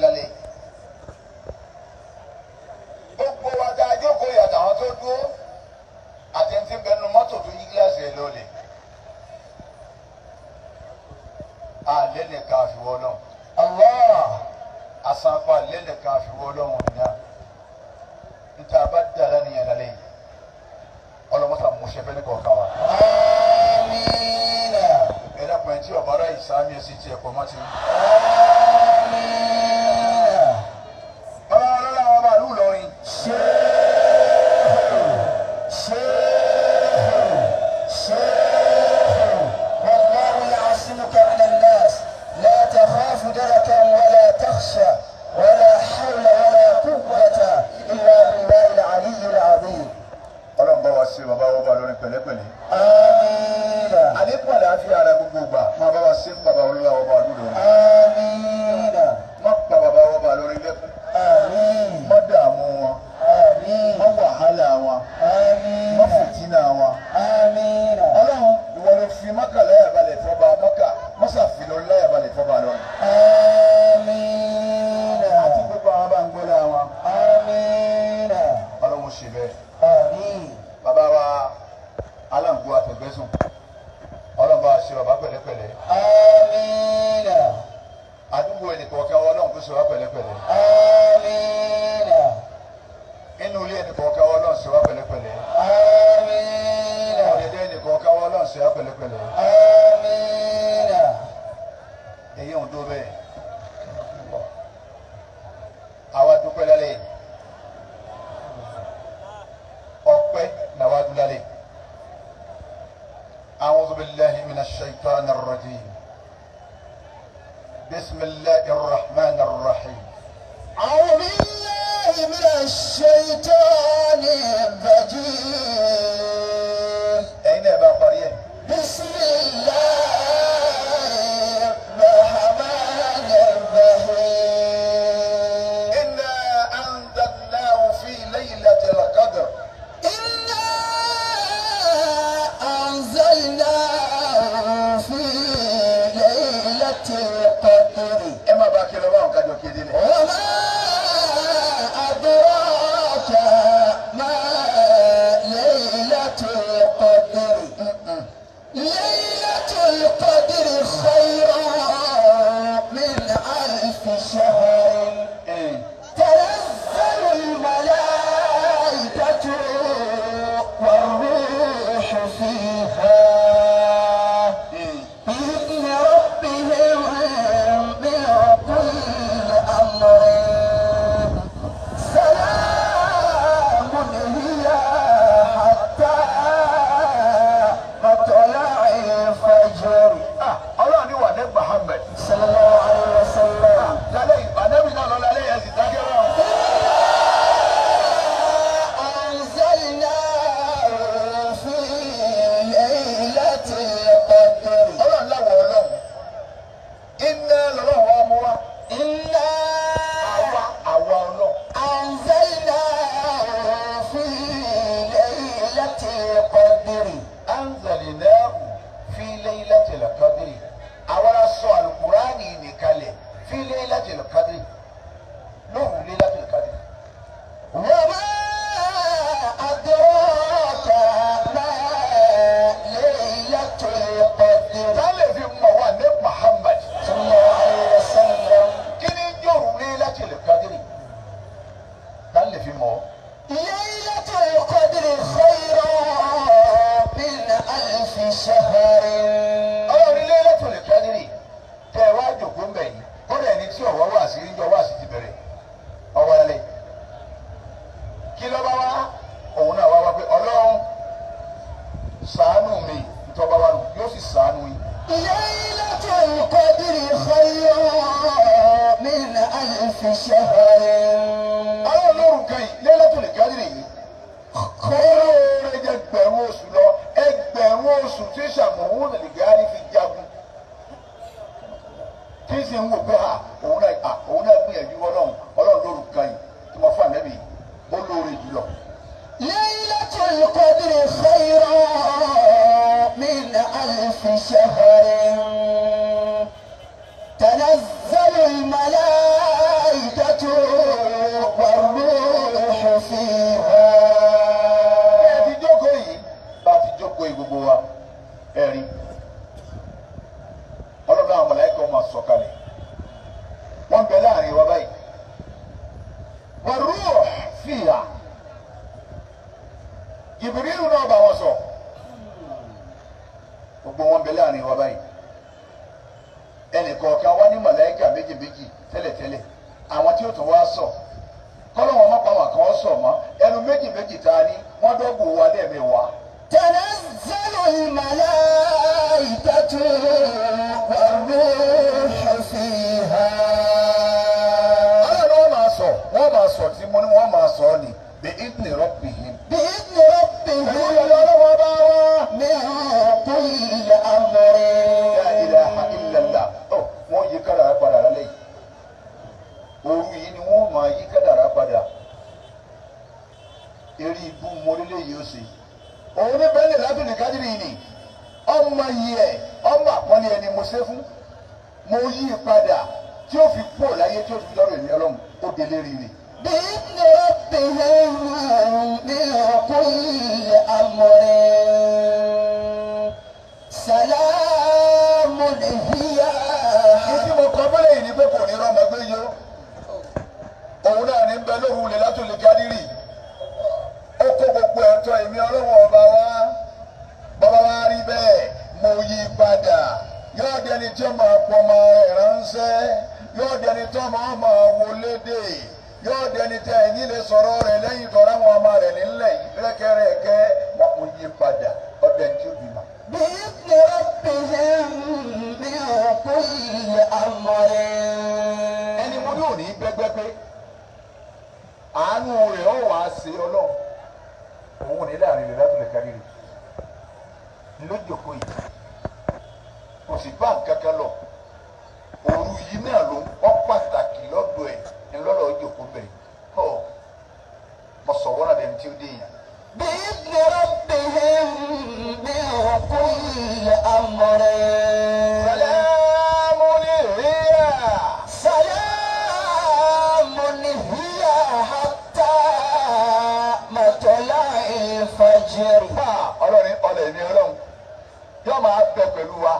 lálẹ́. Gbogbo wa tá a jókòó yàtọ̀ àwọn tó dúró àti ẹni tí ń bẹnu mọ́tò tó yí gíláàsì ẹ̀ lọ́lẹ̀. Alẹ́ nìkan àfiwọ́ náà. Allah. Asanfa alẹ́ nìkan àfiwọ́ lọ́wọ́ nìyà. Níta bá dára nìyẹn lálẹ́ yìí. Ọlọ́mọ́sà mú ṣẹfẹ́ ní kọ̀ọ̀kan wa. Àmín. Ẹ dákun ẹ̀ tí ọ̀bára ìsámi ẹ̀ sì tiẹ̀ pọ̀ mọ́ ti. Àmín. Bàbá wa lọ́la àwọn bàálù lọ́rin. Ṣéhù, ṣéhù, ṣéhù. Wallahu ya'simuka minan nas. La takhafu darakan wala takhsha wala hawla wala quwwata illa billahi al-aliyyil azim. Ọlọ́run bá wa ṣe bàbá wa bá lórin pẹ̀lẹ́pẹ̀lẹ́. Àmín. Àlékún àlàáfíà ara gbogbo gbà máa bá wa ṣe fún bàbá olúwa ọba àdúrà lórin. Àmín. Má pa bàbá wa bá lórin lẹ́kún. Àmín. Má dààmú wọn. Àmín. Má wàhálà wọn. Àmín. Má fìtínà wọn. Àmín. Ọlọ́run ìwọ ló fi Mákà láyà balẹ̀ fọba Mákà mọ́sà fìlọ láyà balẹ̀ fọba lọ́rin. Àmín. Àti gbogbo àwọn bá ń gbọ́lá wọn. Àmín. Ọlọ́run ṣe bẹ́ẹ̀. Àmín. Bàbá wa aláǹgbó àtẹ̀gbẹ́sùn. Ọlọ́run bá wa ṣe bàbá pẹ̀lẹ́pẹ̀lẹ́. Àmín. Àdúgbò ẹnìkọ̀ọ̀kan wa Ọlọ́run kó ṣe wá pẹ̀lẹ́pẹ̀lẹ́. Àmín. Inú ilé ẹnìkọ̀ọ̀kan wa Ọlọ́run ṣe wá pẹ̀lẹ́pẹ̀lẹ́. Àmín. Ọ̀dẹ̀dẹ̀ ẹnìkọ̀ọ̀kan wa Ọlọ́run ṣe wá pẹ̀lẹ́pẹ̀lẹ́. Àmín. Èyí ń dó bẹ́ẹ̀. Àwa dúpẹ́ lálẹ́ yìí. Ọpẹ́ làwa dúpẹ́ lálẹ́ yìí. A'udhu billahi minash shaitanir rajim. Bismillahir rahmanir rahim. أعوذ بالله من الشيطان الرجيم. Ẹ̀yin náà bá parí ẹ̀. بسم الله الرحمن الرحيم. Inna anzalnahu fi laylatil qadr. إنا أنزلناه في ليلة القدر. Ẹ má bá kí lọ báwọn kájọ kéde lẹ̀. وما أدراك ما ليلة القدر. ليلة القدر خير من ألف شهر. تنزل الملائكة والروح فيها بإذن ربهم من كل أمر. سلام هي حتى مطلع الفجر. Ọlọ́run ní wà ní Muhammad. صلى الله عليه وسلم. Lálẹ́ yìí, ànábì náà lọ lálẹ́ yẹn sì dákẹ́ rọ̀. أنزلناه في ليلة القدر. Ọlọ́run láwọ̀ ọlọ́run. Iná lọ́lọ́run wa mú wa. إنا Àwa àwa ọlọ́run. أنزلناه في ليلة القدر. Anzalnahu fi laylatil qadri. Àwa la sọ àlùkùránì nìkalẹ̀ fi laylatil qadri. Lóhùn laylatil qadri. وما أدراك ما ليلة القدر. Tá lè fi mọ̀ wá ní Muhammad. صلى الله عليه وسلم. Kí ni yóò laylatil qadri? Tá lè fi mọ̀ ọ́? ليلة القدر خير من ألف شهر. Ọlọ́run ní Laylatul Qadri tẹ́ ẹ wá jòkó ń bẹ̀ yìí kódà ẹni tí ọ̀wọ́ wà sí níjọ wà sí ti bẹ̀rẹ̀ ọwọ́ alẹ́ kí ló bá wá òun náà wá wá pé Ọlọ́run ṣàánú mi ìtọ́ba wa nù yóò sì ṣàánú yín. ليلة القدر خير من ألف شهر. Ọlọ́run lóru kan yìí Laylatul Qadri yìí kóró jẹ ẹgbẹ̀rún oṣù lọ ẹgbẹ̀rún oṣù tí Ṣàmùhún Nìgárí fi jagun tí sì ń wò pé à òun náà à òun náà gbìyànjú Ọlọ́run Ọlọ́run lóru kan yìí tí mo fún ànẹ́bì ó lóore jùlọ. ليلة القدر خير من ألف شهر. تنزل الملائكة tí ó tún wá sọ kọ́lọ́wọ́n má pa àwọn kan sọ mọ́ ẹnu méjì méjì tá a ní wọ́n dọ́gbò wa lẹ́ẹ̀mẹ́wàá. تنزل الملائكة والروح فيها. Ọlọ́run wọ́n máa sọ wọ́n máa sọ tí mo ní wọ́n máa sọ ni bí idni rabbihim. بإذن ربهم Pẹ̀lú ìyọ̀lọ́ ọlọ́wọ́ bá wá. من كل أمر. La ilaha illallah. Ọ wọ́n yí kádàrá padà lálẹ́ yìí. Òru yìí ni wọ́n máa yí kádàrá padà. Eré ibú mọ́lélẹ́ yìí ó ṣe. Òun ní bẹ́ẹ̀lì látòlì kádìrì ni. Ọmọ yìí ẹ̀ ọmọ àpọ́nlé ẹni mo ṣe fún. Mo yí i padà tí ó fi kúrò láyé tí ó fi lọ́rọ̀ èmi ọlọ́run ó délé rí rè. بإذن ربهم من كل أمر. سلام هي. Ìdí mo kọ bọ́lẹ̀ yìí ni pé kò ní rọ́mọ gbé yó. Òun náà ní bẹ lóru lè látòlì kádìrì. Ó kó gbogbo ẹ̀tọ́ èmi ọlọ́run ọba wa. Bàbá wa rí bẹ́ẹ̀ mo yí padà. Yóò dẹni tí ó máa pọ̀ ọmọ rẹ̀ ránṣẹ́. Yóò dẹni tí ó máa máa wọlé dè. Yóò dẹni tí ẹ̀yin lè sọ̀rọ̀ rẹ̀ lẹ́yìn tọ́ra àwọn ọmọ rẹ̀ nílẹ̀ yìí rẹ́kẹ́rẹ́kẹ́. Wọ́n kò yí padà ọdẹ tí ó bímọ. بإذن ربهم من كل أمر. Ẹni mo ní òní gbẹgbẹ pé àánú rẹ̀ ó wàá ṣe ọlọ́run òun ní láàrin rẹ̀ látòlẹ̀ kárí rẹ̀ lójókòó yìí kò sì bá nǹkan kan lọ òru yìí náà ló ń kọ́ pàtàkì lọ́dọ̀ ẹ̀ ńlọ́lọ́ jókòó bẹ̀ ọ́ mo sọ̀wọ́n náà dẹni tí ó dé yàn. بإذن ربهم من كل أمر. Sàlámù hiya. سلام هي حتى مطلع الفجر. Fà ọlọ́rin ọlọ́ ẹ̀mí ọlọ́run yóò máa bẹ pẹ̀lú wa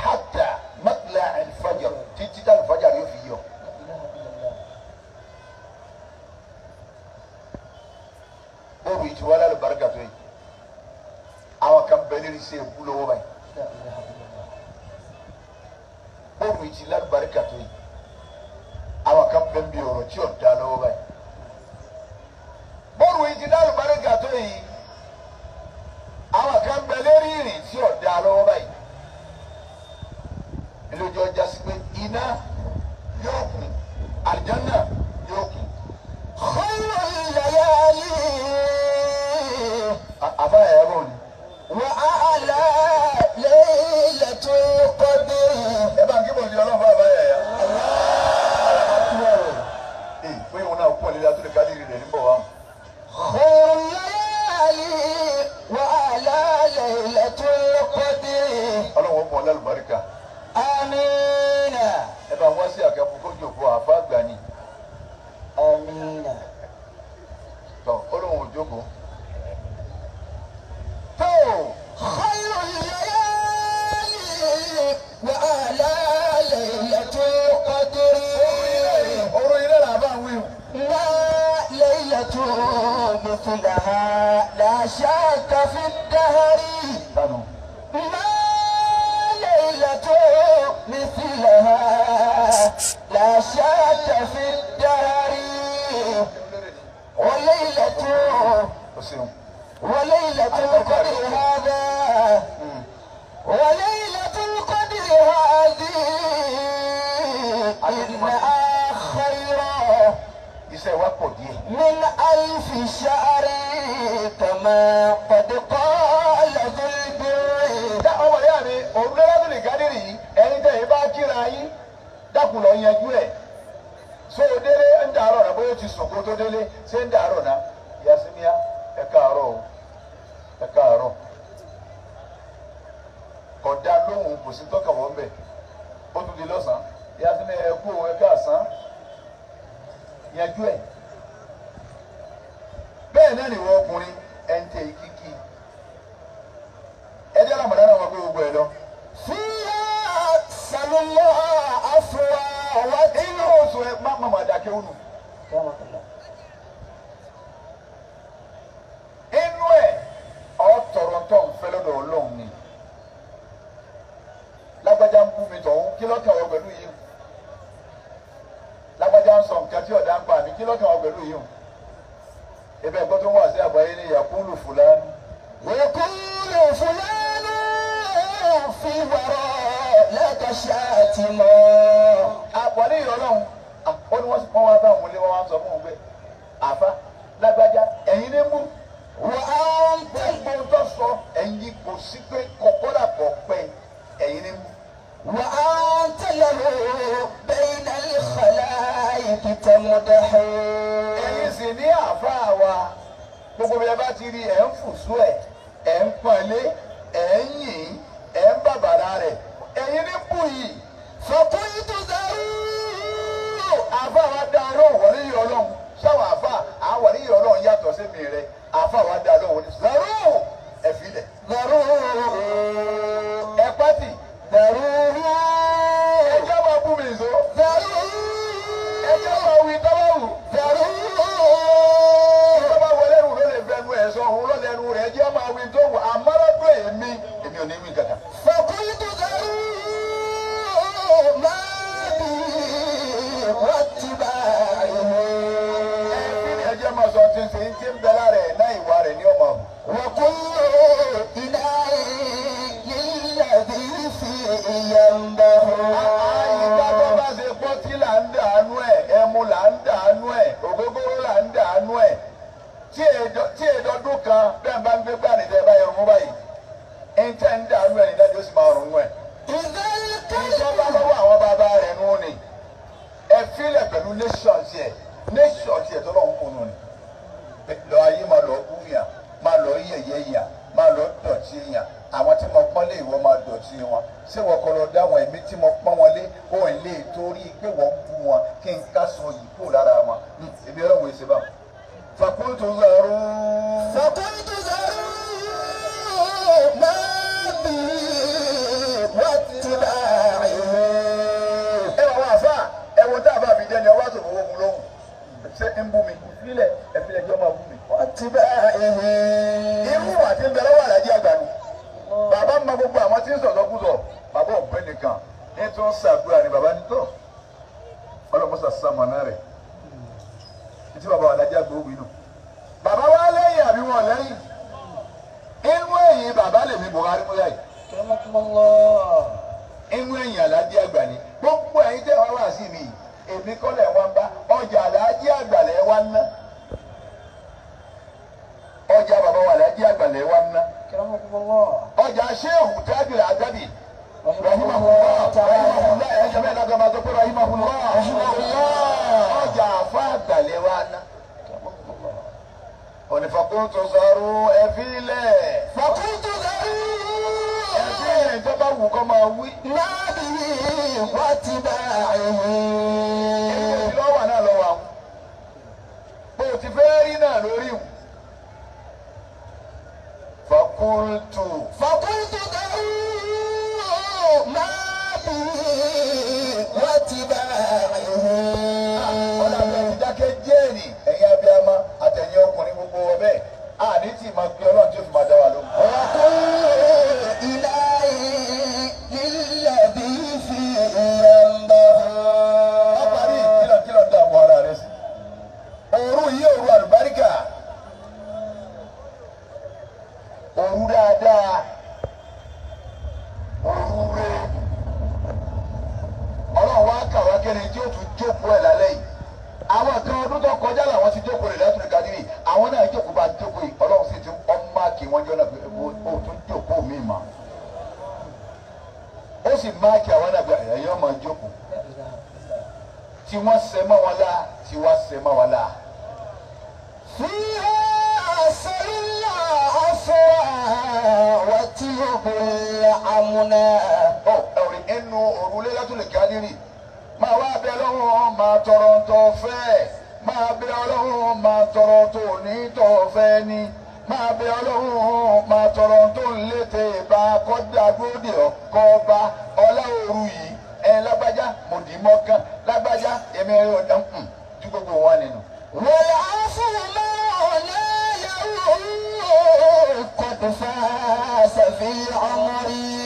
hatta matla al-fajr títí tá al-fajr yóò fi yọ. Bóòlù ìtura lálùbáríkà tó yìí àwọn kan bẹ lérí sí ewu lọ́wọ́ báyìí. Bóòlù ìtura lálùbáríkà tó yìí àwọn kan bẹ ń bí ọ̀rọ̀ tí ò da lọ́wọ́ báyìí. Bóòlù ìtura lálùbáríkà tó yìí àwọn kan bẹ lérí ìrìn tí ò da lọ́wọ́ báyìí. Lójú ọjà sí pé iná yóò kún àlìjánnà yóò kún. خير الليالي Àbá ẹ̀ ẹ̀rọ ni. وأعلى ليلة القدر. Ẹ bá ń kí bòlí ọlọ́run bá àbá ẹ̀ yá. Ee pé òun náà kú ọ̀lẹ́dá tó lè kádìrì rẹ̀ níbọ̀ wá. خير الليالي وأعلى ليلة القدر. Ọlọ́run ó mọ̀ ọ́ lálùbáríkà. آمين. Ẹ bá wá sí àkẹ́kọ̀ọ́ kó jòkó àfa àgbà ni. آمين. Tọ́ ọlọ́run ò jókòó. Tó خير الليالي وأعلى ليلة القدر. orun ilé là bá ń wí. لا ليلة مثلها لا شك في الدهر. Dànù. ما ليلة مثلها لا شك في الدهر. وليلة O ṣeun. وليلة القدر هذا وليلة القدر هذه إنها خير Iṣẹ́ wa pọ̀ díẹ̀. من ألف شهر كما قد قال ذو البر. Dá ọmọ ìyá mi, òun lọ́lá tó lè gádìrì yìí, ẹni tẹ̀ yìí bá kíra yín, dákun lọ yanjú ẹ̀. So o délé ń dàárọ̀ náà bóyá o ti sùn kó tó délé ṣé ń dàárọ̀ náà? Ìyá Símíà, ẹ káàárọ̀ o, ẹ káàárọ̀. Kọ̀dá lóhùn kò sí tọ́ka wọ́n bẹ̀. Ó tún di lọ́sàn-án. Ìyá Símíà ẹ kú o, ẹ káàsán. Yanjú ẹ̀. Bẹ́ẹ̀ náà ni wọ́n ọkùnrin ẹ̀ ń tẹ ìkíkí. Ẹ jẹ́ Ramadan náà wọ́n gbé gbogbo ẹ̀ lọ. فيها سلوا الله عفوا. Inú oṣù ẹ má má má dákẹ́ ònù. Inú ẹ̀ ọ̀ tọrọ tọ̀ ń fẹ́ lọ́dọ̀ Ọlọ́run ni. Lágbájá ń bú mi tọ̀hún kí lọ́kàn wọ pẹ̀lú yìí. Lágbájá wá ń sọ nǹkan tí ọ̀dà ń pa àmì kí lọ́kàn wọn pẹ̀lú yìí o. Ebe ẹ̀gbọ́n tó ń wà sí àgbáyé ní Yakulu Fulani. Yakulu Fulani fi wàrà lẹ́kọ̀ọ́ṣẹ́ ti mọ̀. Àpọ̀lẹ́ ìrọ̀lọ́hún, ó ní wọ́n wá bá òun lé wọ́n wá ń sọ fún òun pé àfa lágbájá ẹ̀yin ní mú. Wà á ń tẹ̀. Gbogbo tó sọ ẹ̀yin kò sí pé kọ̀kọ́dà kọ̀ pẹ́ ẹ̀yin ní mú. Wà á ń tẹ̀lé bẹ́ẹ̀nà ìkọlá ìkìtẹ̀mọ̀dẹ́hẹ́. Ẹ̀yin sì ní àáfàá wa gbogbo bí ẹ bá ti rí ẹ̀ ń fùsú ẹ̀ ẹ̀ ń pọ́nlé ẹ̀ ń yìn ẹ̀ ń bàbàrà rẹ̀ ẹ̀yin ní bù yìí. Fọkúntù dàrú. Àáfàá wa dá lóhùn wọlé yìí ọlọ́run sáwọn àáfàá àwọn yìí ọlọ́run yàtọ̀ sí mi rẹ̀ àáfàá wa dá lóhùn ní dàrú ẹ̀ filẹ̀. Dàrú. Ẹ pátì. Dàrú. Ẹjọ́ máa bú mi nìṣó. Dàrú. Ẹjọ́ máa wí tọ́wọ́ wù. Dàrú. Ẹjọ́ máa wọlé rù ló lè fẹnu ẹ̀ sọ òun ló lẹ́nu rẹ̀ ẹjọ́ máa wí tó wù àmọ́ lọ́dọ̀ èmi èmi ò ní wí kankan. Fọkúntù dàrú. Máa bí wọ́n ti bá ìwé. Ẹjọ́ máa sọ ti ń ṣe ti ń bẹ lára ẹ̀ náà ìwà rẹ̀ ní ọmọ. وكل إناء للذي فيه ينبه. Àyíká tó bá ṣe pọ́ tí là ń dànù ẹ̀, ẹmu là ń dànù ẹ̀, ògógóró là ń dànù ẹ̀. Tí èdọ́dún kan bẹ́ẹ̀ bá ń gbé gbà nídìí ẹ bá yẹrun mú báyìí. Ẹ̀ ń tẹ́ ń dànù ẹ̀ nígbà tí ó sì máa rùn ẹ̀. إذا Ìjọba الكلب lọ́wọ́ àwọn bàbá rẹ̀ nù ni. Ẹ fílẹ̀ pẹ̀lú nation tiẹ̀, nation tiẹ̀ tó lọ́hùn kùnú ni. Lọ ayé máa lọ bú yàn, máa lọ yẹ̀yẹ́ yàn, máa lọ dọ̀tí yàn. Àwọn tí mo pọ́n lé ìwọ máa dọ̀tí wọn. Ṣé wọ́n kọ́ lọ dá wọn èmi tí mo pọ́n wọn lé? Ó ń lé torí pé wọ́n bú wọn kí n ká sọ yìí kúrò lára wọn. Èmi ọlọ́run èsè bá wọn. Fàkúntù zàrú. فقلت ذروا ما بي واتباعه. Ẹ wà wọ́n àfà ẹ wo tá a bá fi jẹ́ ni ọwọ́ àtòkò ogun lóhùn. Ṣé ń bú mi? Ìfilẹ̀ ẹ̀filẹ̀ jọ́ máa bú mi. واتباعه. Irú ìwà tí ń bẹ lọ́wọ́ àlàjì àgbà nù. Bàbá mọ gbogbo àwọn tí ń sọ̀tọ̀ kú sọ. Bàbá ọ̀gbẹ́ nìkan ní tí wọ́n ṣàdúrà ni bàbá ní tọ̀. Ọlọ́mọṣà sàmọ̀nà rẹ̀. Títí bàbá àlàjì àgbà òwì nù. Bàbá wa lẹ́yìn àbí wọn lẹ́yìn. Inú ẹ̀yìn bàbá lèmi Buhari mú yáyì. كرمكم الله. Inú ẹ̀yìn àlàjì àgbà ni. Gbogbo ẹ̀yin tẹ́ wá wá sí mi. Èmi kọ́lẹ̀ wá ń bá ọjà àlàjì àgbà lẹ̀ wá ń ná. Ọjà bàbá wa àlàjì àgbà lẹ̀ wá ń ná. كرمكم الله. Ọjà Shehu Tajul Adabi رحمه الله تعالى. rahimahullah ẹ̀jẹ̀ bẹ́ẹ̀ lágbàá máa sọ pé rahimahullah ọjà àfa àgbàlẹ̀ wa ná. كرمكم الله. Onífàkóńtò sọ̀rọ̀ ẹ̀fílẹ̀ فقلت ذروا ẹ̀fílẹ̀ tó bá wù kọ́ máa wí. ما به واتباعه. Èyí lọ́wọ́ náà lọ́wọ́ àwọn. Bó o ti fẹ́ rí náà lórí wù. Fàkóńtò فقلت ذروا ما به واتباعه. ọ̀nà àbẹ̀ ti dákẹ́ jẹ́ẹ̀nì ẹ̀yin abiyamọ àtẹ̀yìn ọkùnrin gbogbo ọbẹ̀ àní tí máa pe ọlọ́run tí ó fi máa dá wa lóhùn. وكل إله للذي فيه ينبه. Wọ́n parí kìlọ̀kìlọ̀ ń dààmú ara rẹ̀ sí. Òru yìí òru àlùbáríkà. Òru dáadáa. Òru re. Ọlọ́run wá kà wá kẹ́ni tí ó tún jókòó ẹ̀ lálẹ́ yìí. Àwọn kan ọdún tó kọjá làwọn ti jókòó rẹ̀ látòrí kadiri. Àwọn náà jókòó bá jókòó yìí. Ọlọ́run sì ti ń ọ́ máàkì wọn jọ náà pé ó tún jókòó mi mà. Ó sì máàkì àwọn náà pé ẹ̀yọ́ máa jókòó tí wọ́n ṣe mọ́ wọn lá tí wọ́n ṣe mọ́ wọn lá. فيها أسأل العفو واترك العمنا. Ọ ẹ̀rí ẹnu òrùlé látòlè kádìrì máa wá bẹ Ọlọ́run máa tọrọ tó fẹ́ máa bẹ Ọlọ́run máa tọrọ tó ní tó fẹ́ ní máa bẹ Ọlọ́run máa tọrọ tó ń létè bá kọ́dà gbódì ọkọ̀ ọba ọlá òru yìí ẹ lágbájá mo dì í mọ́kàn lágbájá èmi ẹ ò ju gbogbo wọn nínú. والعفو ما لا قد فاز في عمري.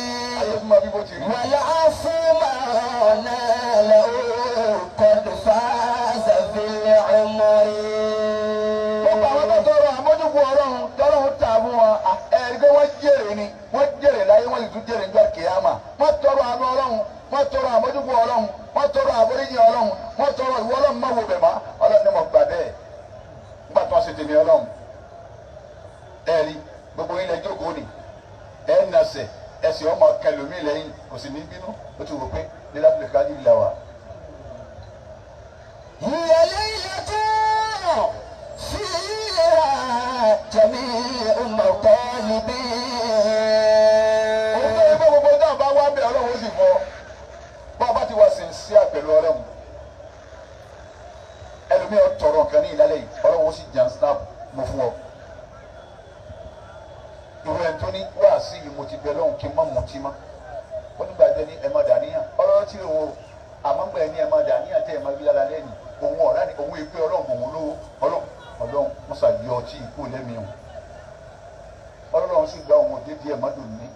Ayé fún ma bí bó ti rí. والعفو ما ناله قد فاز jèrè ni wọ́n jèrè láyé wọ́n sì tún jèrè nígbà kìyàmà wọ́n tọrọ àánú Ọlọ́run wọ́n tọrọ àmójúkú Ọlọ́run wọ́n tọrọ àforíjì Ọlọ́run wọ́n tọrọ ìwọ Ọlọ́run má wo bẹ̀ mọ́ Ọlọ́run ni mo gbà bẹ́ẹ̀ nígbà tí wọ́n ṣe tèmi Ọlọ́run ẹ rí gbogbo ilẹ̀ jókòó ni ẹ nàṣẹ ẹsẹ̀ ọmọ kẹlòmí lẹ́yìn kò sì ní bínú ó ti wò pé lílá tó lè kájú ìlà wa. هي ليلة فيها جميع المطالب Òun tó yẹ pé gbogbo náà bá wá bẹ̀ Ọlọ́run ó sì fọ́ bá a bá ti wá sincere pẹ̀lú Ọlọ́run ẹlòmíì ó tọrọ nǹkan ní ìlálẹ́ yìí Ọlọ́run ó sì jàn snap mo fún ọ. Ìwé ẹni tó ní wá sí yìí mo ti bẹ lọ́hùn kí n má mutí mọ́ ó nígbà jẹ́ ní ẹ má dàníyàn ọlọ́run tí òun o àmọ́ gbà ní ẹ má dàníyàn tẹ́ ẹ má bí lára lẹ́yìn òun ọ̀rá ni òun èpè Ọlọ́run òun lówó Ọlọ́run Ọlọ́run mọ́sà yọ ọtí ikú lẹ́mìí o Ọlọ́run sì gba òun òde díẹ̀ mọ́dún ní.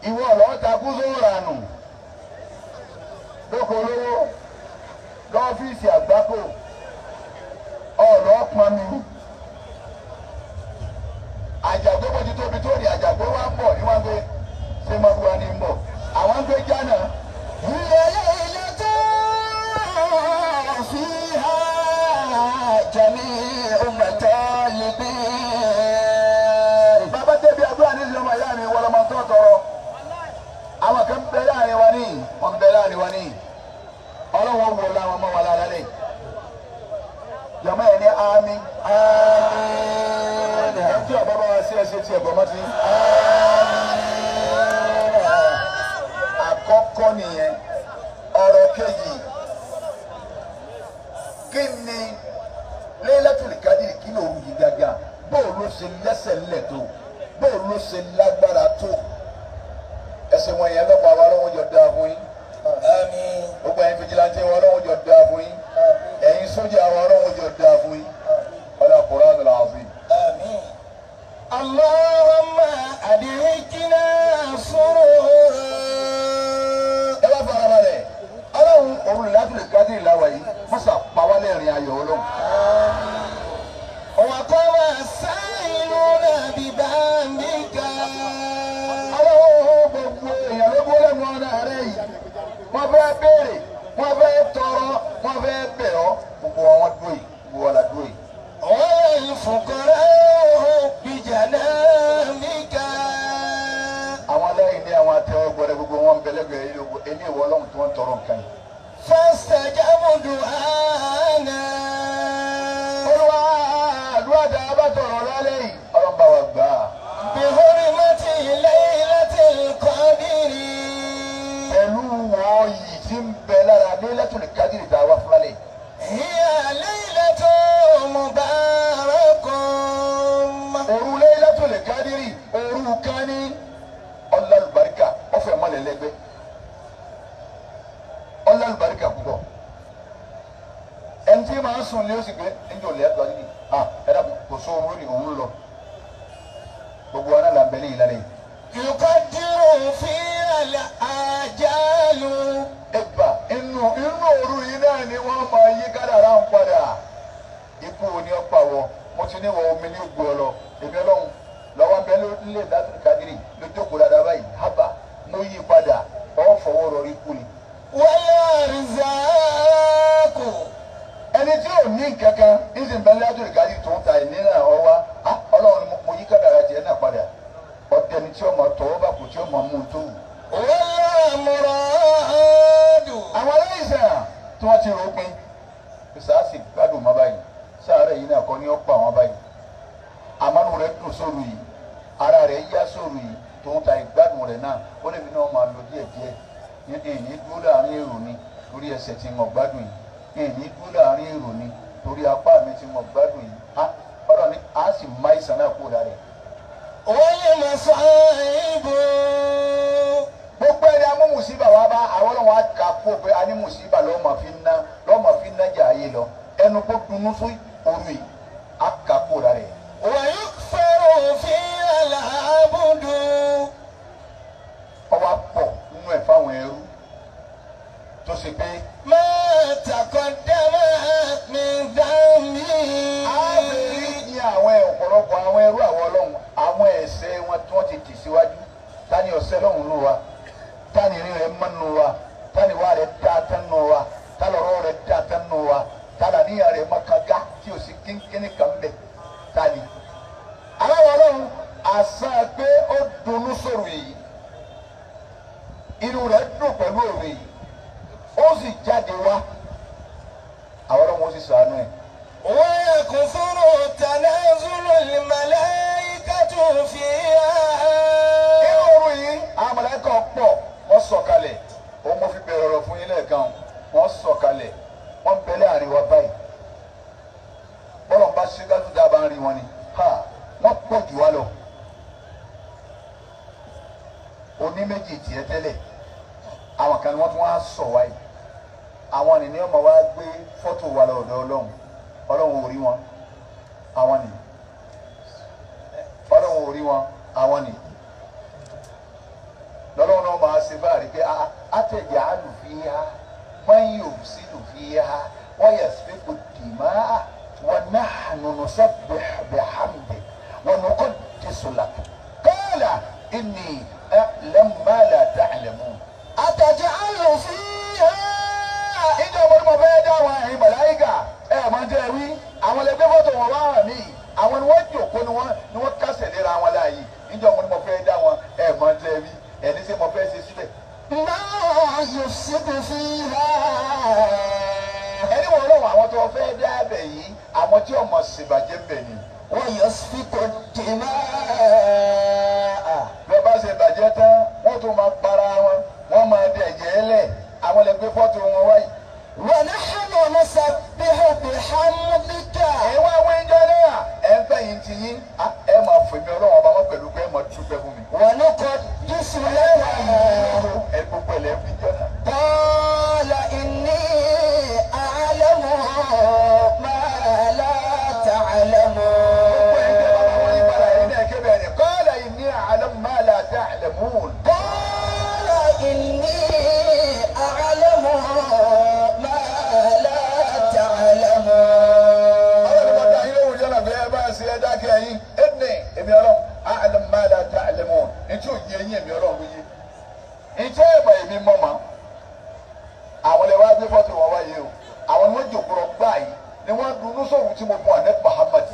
Ìwọ ọ̀lọ́ ta kú sóòrànù lóko olówó lọ́fíìsì àgbákò ọ̀lọ́ pọn mi àjàgbé bó ti tóbi tó ní àjàgbé wa ń bọ̀ ní wọ́n gbé ṣé máa wúwa ní ń bọ̀ àwọn ń gbé jánà. هي ليلة فيها جميع المطالب Bàbá débi àdúrà ní ìlú ọmọ ìyá mi wọlé ọmọ tó tọrọ àwọn kan bẹ láàrin wa ní wọn bẹ láàrin wa ní ọlọ́wọ́ wò láwọn ọmọ wa lára lẹ jàmá ẹ̀ ní àmín آمين ẹ̀ tí ọba bá wa sí ẹsẹ̀ tí ẹ̀gbọ́n mọ́ ti. Àkọ́kọ́ nìyẹn. Ọ̀rọ̀ kejì, kí ni Laylatul Qadr kí ló rú yìí gágá bóò ló ṣe lẹ́sẹ̀ ńlẹ̀ tó bóò ló ṣe lágbára tó ẹsẹ̀ wọn yẹn lọ́pọ̀ àwọn ọlọ́wọ́ jọ dáa fún yín آمين gbogbo ẹ̀yin fìjìláńtì wọn ọlọ́wọ́ jọ dáa fún yín ẹ̀yin sójà wọn ọlọ́wọ́ jọ dáa fún yín ọlá Qur'anul Azim. آمين اللهم أدركنا سرورا Ẹ bá fara balẹ̀ ọlọ́run òun Laylatul Qadr làwà yìí mọ́sà pàwálẹ̀ rìn ayọ̀ ọlọ́run. وقوى السائلون ببابك Ọlọ́run gbogbo èèyàn ló gbó lẹ́nu ọ̀nà rẹ̀ yìí wọ́n fẹ́ béèrè wọ́n fẹ́ tọrọ wọ́n fẹ́ bẹ̀ ọ́ gbogbo àwọn dúró yìí gbogbo wa la dúró yìí. والفقراء بجنابك Àwọn aláìní àwọn atẹ́wọ́ gbọdẹ gbogbo wọn bẹlẹ́gbẹ̀ẹ́ ilé ìwọ ọlọ́run tí wọ́n ń tọrọ nǹkan yìí. فاستجابوا دعانا Olúwa àdúrà tá a bá tọrọ lálẹ́ yìí ọlọ́run bá wa gbà á. بحرمة ليلة القدر Pẹ̀lú wọ́n yìí tí ń bẹ lára Laylatul Qadr tá a wá fún lálẹ́ yìí. هي ليلة مباركة Òru Laylatul Qadr òru kan ní ọlọ́lùbáríkà ọ̀fẹ́ mọ́lẹ̀lẹ́gbẹ́ ọlọ́lùbáríkà púpọ̀ ẹni tí màá sùn ní oṣù pé ẹni ò lè ẹ̀dùn àdínì à ẹ̀dá kò sóorun lónìí òun lọ gbogbo wa náà là ń bẹ ní ìlànà yìí. يقدر فيها الآجال Ẹ̀bà inú inú òru yìí náà ni wọ́n máa yí kádàrá ń padà ikú wo ni ó pa wọ mo ti ní wọ omi ní ògbó ọ lọ èmi ọlọ́run lọ́wọ́ bẹ nílé Laylatul Qadr ló jókòó dáadáa báyìí hábà mo yí padà ọ̀ fọwọ́ rọrí kú ni. والأرزاق Ẹni tí ò ní kankan ìsìn bẹ Laylatul Qadr tó ń ta ìní náà ọwá ọlọ́run mo yí kádàrá tiẹ̀ náà padà ọdẹni tí ó máa tọwọ́ bá kò tí ó máa mú un tó wù. والأمراض Àwọn aláìsàn tí wọ́n ti rò ó pin sáàsì gbádùn mọ́ báyìí sáàárẹ̀ yìí náà kọ́ ni ó pa àwọn báyìí àmọ́nù rẹ̀ dùn sóru yìí ara rẹ̀ yá sóru yìí tó ń ta ìgbádùn rẹ̀ náà ó lè fi náà máa lọ díẹ̀ díẹ̀ ní ìní dúró láàrin èrò ni torí ẹsẹ̀ tí mo gbádùn yìí ìní dúró láàrin èrò ni torí apá mi tí mo gbádùn yìí á ọ̀rọ̀ ni á sì má ìsàn náà kúrò lára rẹ̀. والمصائب Gbogbo ẹni amú mùsíbà wá bá àwọn ọlọ́run á kà kó pé a ní mùsíbà lọ́mọ fi ń ná lọ́mọ fi ń nájà ayé lọ ẹnu kó dunú sí òru yìí á kà kó lára rẹ̀. ويكفر فيها العبد Ọwọ́ pọ̀ nínú ẹ̀ fáwọn ẹrú tó ṣe pé ما تقدم من ذنبه á lè rí ní àwọn ọ̀pọ̀lọpọ̀ àwọn ẹrú àwọn ọlọ́run àwọn ọ̀sẹ̀ lọ́hùn nù wa tani rí rẹ̀ mọ́ nù wa tani wà rẹ̀ dá tán nù wa tálọ̀rọ̀ rẹ̀ dá tán nù wa tálàníyàn rẹ̀ mọ́ kanga tí o sì kínkínní kan bẹ̀ tani. Aláwọ̀ ọlọ́run àṣà pé ó dunnú sọ̀rọ̀ yìí inú rẹ̀ dùn pẹ̀lú òwe yìí ó sì jáde wá àwọn ọlọ́run ó sì ṣàánú ẹ̀. ويكثر تنازل الملائكة فيها. Inú òru yìí àwọn màláíkà pọ̀ wọ́n sọ̀kalẹ̀ òun mo fi bẹ̀rẹ̀ ọ̀rọ̀ fún yín lẹ́ẹ̀kan wọ́n sọ̀kalẹ̀ wọ́n bẹ láàrin wa báyìí bọ́lọ̀ ń bá ṣe gájú dábàá ń rí wọn ni ha wọ́n pọ̀ jù wá lọ. Oní méjì tiẹ̀ tẹ́lẹ̀ àwọn kan ni wọ́n tún wá sọ̀ wáyé àwọn nìyẹn ọmọ wa gbé fọ́tò wa lọ ọ̀dọ̀ Ọlọ́run Ọlọ́run ò rí wọn àwọn nìyẹn Ọlọ́run ò rí wọn àwọn nìyẹn lọ́lọ́run náà máa ṣe báàrí pé àtẹ̀jẹ̀ àlùfíà wọ́n yóò sí lùfíà wọ́n yẹ sípò dìímá wọ́n náà nùnú sẹ́bẹ̀ bẹ̀hàmdẹ̀ wọ́n nù kọ́ dìsùlà kọ́lá ìní lẹ́mọ̀lá dàlẹ́mú. أتجعل فيها Ìjọ mo ní mo fẹ́ dá àwọn ẹ̀yin màláíkà ẹ̀ máa jẹ́ wí àwọn ẹlẹgbẹ́ fọ́tò wọn wá hàn mí àwọn ni wọ́n jòkó ni wọ́n kásẹ̀ léra wọn láàyè ìjọ mo ní mo fẹ́ dá wọn ẹ̀ máa jẹ́ wí ẹni ṣe mo fẹ́ ṣe síbẹ̀. ما يفسد فيها Ẹni wọ́n lọ́wọ́ àwọn tó fẹ́ dá ẹbẹ̀ yìí àwọn tí ọmọ ṣèbàjẹ́ ń bẹ̀ ni. ويسفك الدماء. Bí wọ́n bá ṣe bàjẹ́ tán wọ́n tún máa para wọn wọ́n máa dẹ̀ ẹ̀jẹ̀ lẹ̀ àwọn ẹlẹgbẹ́ fọ́tò wọn wáyé. ونحن نسبح بحمدك. Ẹ wá wíńjọ náà ẹ ń fẹ́ yín ti yín ẹ máa fèmí Ọlọ́run ọba wọn pẹ̀lú pé ẹ máa dúpẹ́ fún mi. ونقدس لك. Ẹ gbogbo ẹ̀ lẹ́ fi jọ náà. قال إني أعلم ما لا Gbogbo ẹ̀ ń tẹ́ bàbá wọn تعلمون. yí padà ẹ̀yin náà kébẹ̀ ni qala inni a'lamu ma la ta'lamun. قال إني أعلم ما لا تعلمون. Ọlọ́run bá dá yín lóhùn jọ́nà bí ẹ bá ṣe ẹ dákẹ́ ẹ̀yin ẹ̀nì èmi Ọlọ́run a'lamu ma la ta'lamun. Ntí ò yé yín èmi Ọlọ́run ló yé. Ntí ẹ̀ mọ̀ èmi mọ̀ mọ́. Àwọn lè wá gbé fọ́tò wọn wáyé o. Àwọn ni wọ́n jòkúrọ̀ gbá yìí ni wọ́n dunú sóhun tí mo fún àná Muhammad.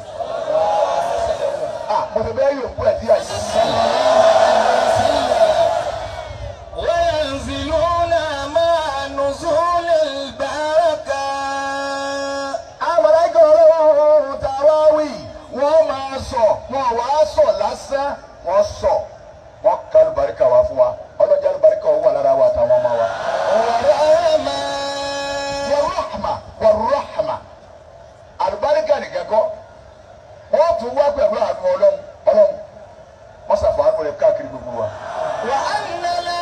Mo ti bẹ́ẹ̀ yóò kú ẹ̀ sí àyè. وينزلون مع نزول البركة. Àmàlẹ́kọ̀ Ọlọ́run tá a wá wí wọ́n máa sọ wọ́n wá sọ lásán wọ́n sọ wọ́n ká àlùbáríkà wá fún wa ọlọ́jà àlùbáríkà ó wà lára wa àtàwọn ọmọ wa. ورحمة. Wàrúhàmà wàrúhàmà àlùbáríkà nìkan kọ́ wọ́n tún wá pẹ̀lú àánú Ọlọ́run Ọlọ́run wọ́n ṣàfàánú rẹ̀ káàkiri gbogbo wa. وأننا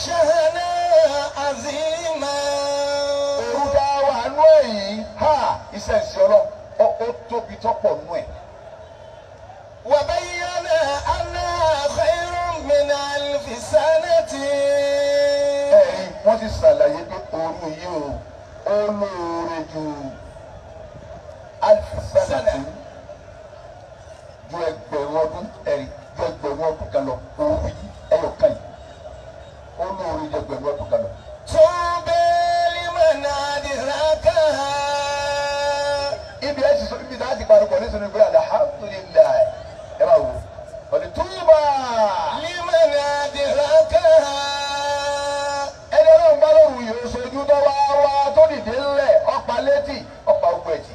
شهنا عظيما. Òru tá a wà nú èyí ha iṣẹ́ ìṣe Ọlọ́run ó tóbi tọ́pọ̀ nú ẹ̀. وبين أنها خير من ألف سنة. Ẹ̀rí wọ́n ti ṣàlàyé pé òru yìí o ó lóore ju alifisanati ju ẹgbẹ̀rún ọdún ẹ̀rí ju ẹgbẹ̀rún ọdún kan lọ òru yìí ẹyọ kan yìí ó lóore ju ẹgbẹ̀rún ọdún kan lọ. طوبى لمن أدركها. Ibi ẹ ti sọ ibi tá a ti parukọ ní sunu pé alihamudulilayi ẹ bá wo ọdún túbà لمن أدركها. ẹni ọlọ́run bá lóru yìí ó sojú tó wá wá tó dìde ńlẹ̀ ọ̀pá létí ọ̀pá ogun ẹ̀jì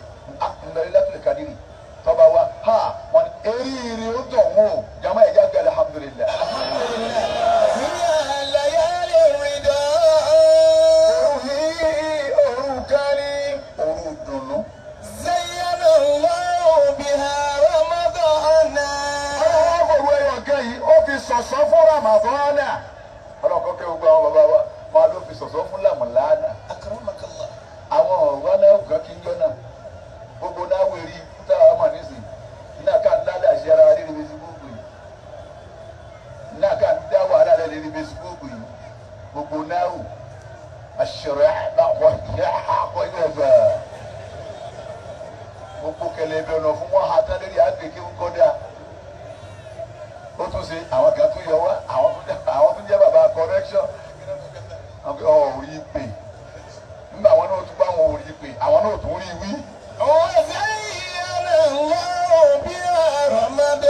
ńlọrọ̀ látòlè kadiri tọ́ba wa ha wọn ni eríire ó tọ̀ wọ́n o jama ẹ̀já gbé alihamudulilayi. هي ليالي الرضا. Òru yìí òru kan ní òru dùnú. زين الله بها رمضان. Ọlọ́run fòru ẹyọ kan yìí ó fi sọ̀sọ́ fún Ramadana. Ọlọ́run kọ́ kẹ́ gbogbo àwọn bàbá wa máa ló fi sọ̀sọ́ fún Lamulana. أكرمك الله. Àwọn ọ̀rọ̀ náà kàn kí n jọ náà. Gbogbo náà wẹ̀rí tá a mọ̀ nísìn. Iná ká ń lálẹ́ àṣẹ ara lórí Facebook yìí. Iná ká ń dá wàhálà lẹ́ lórí Facebook yìí. Gbogbo náà wò. Àṣẹrẹ́ àbáwọ̀ gbogbo kẹlẹ bẹ ọ̀nà fún wọn ha tán lórí àgbèké ń kọ́ dáa. Ó tún ṣe àwọn kan tún yọ wá àwọn tún Ọ̀rí pè nígbà àwọn náà tún bá wọn ò rí pè àwọn náà tún rí wí. وزين الله بها رمضان.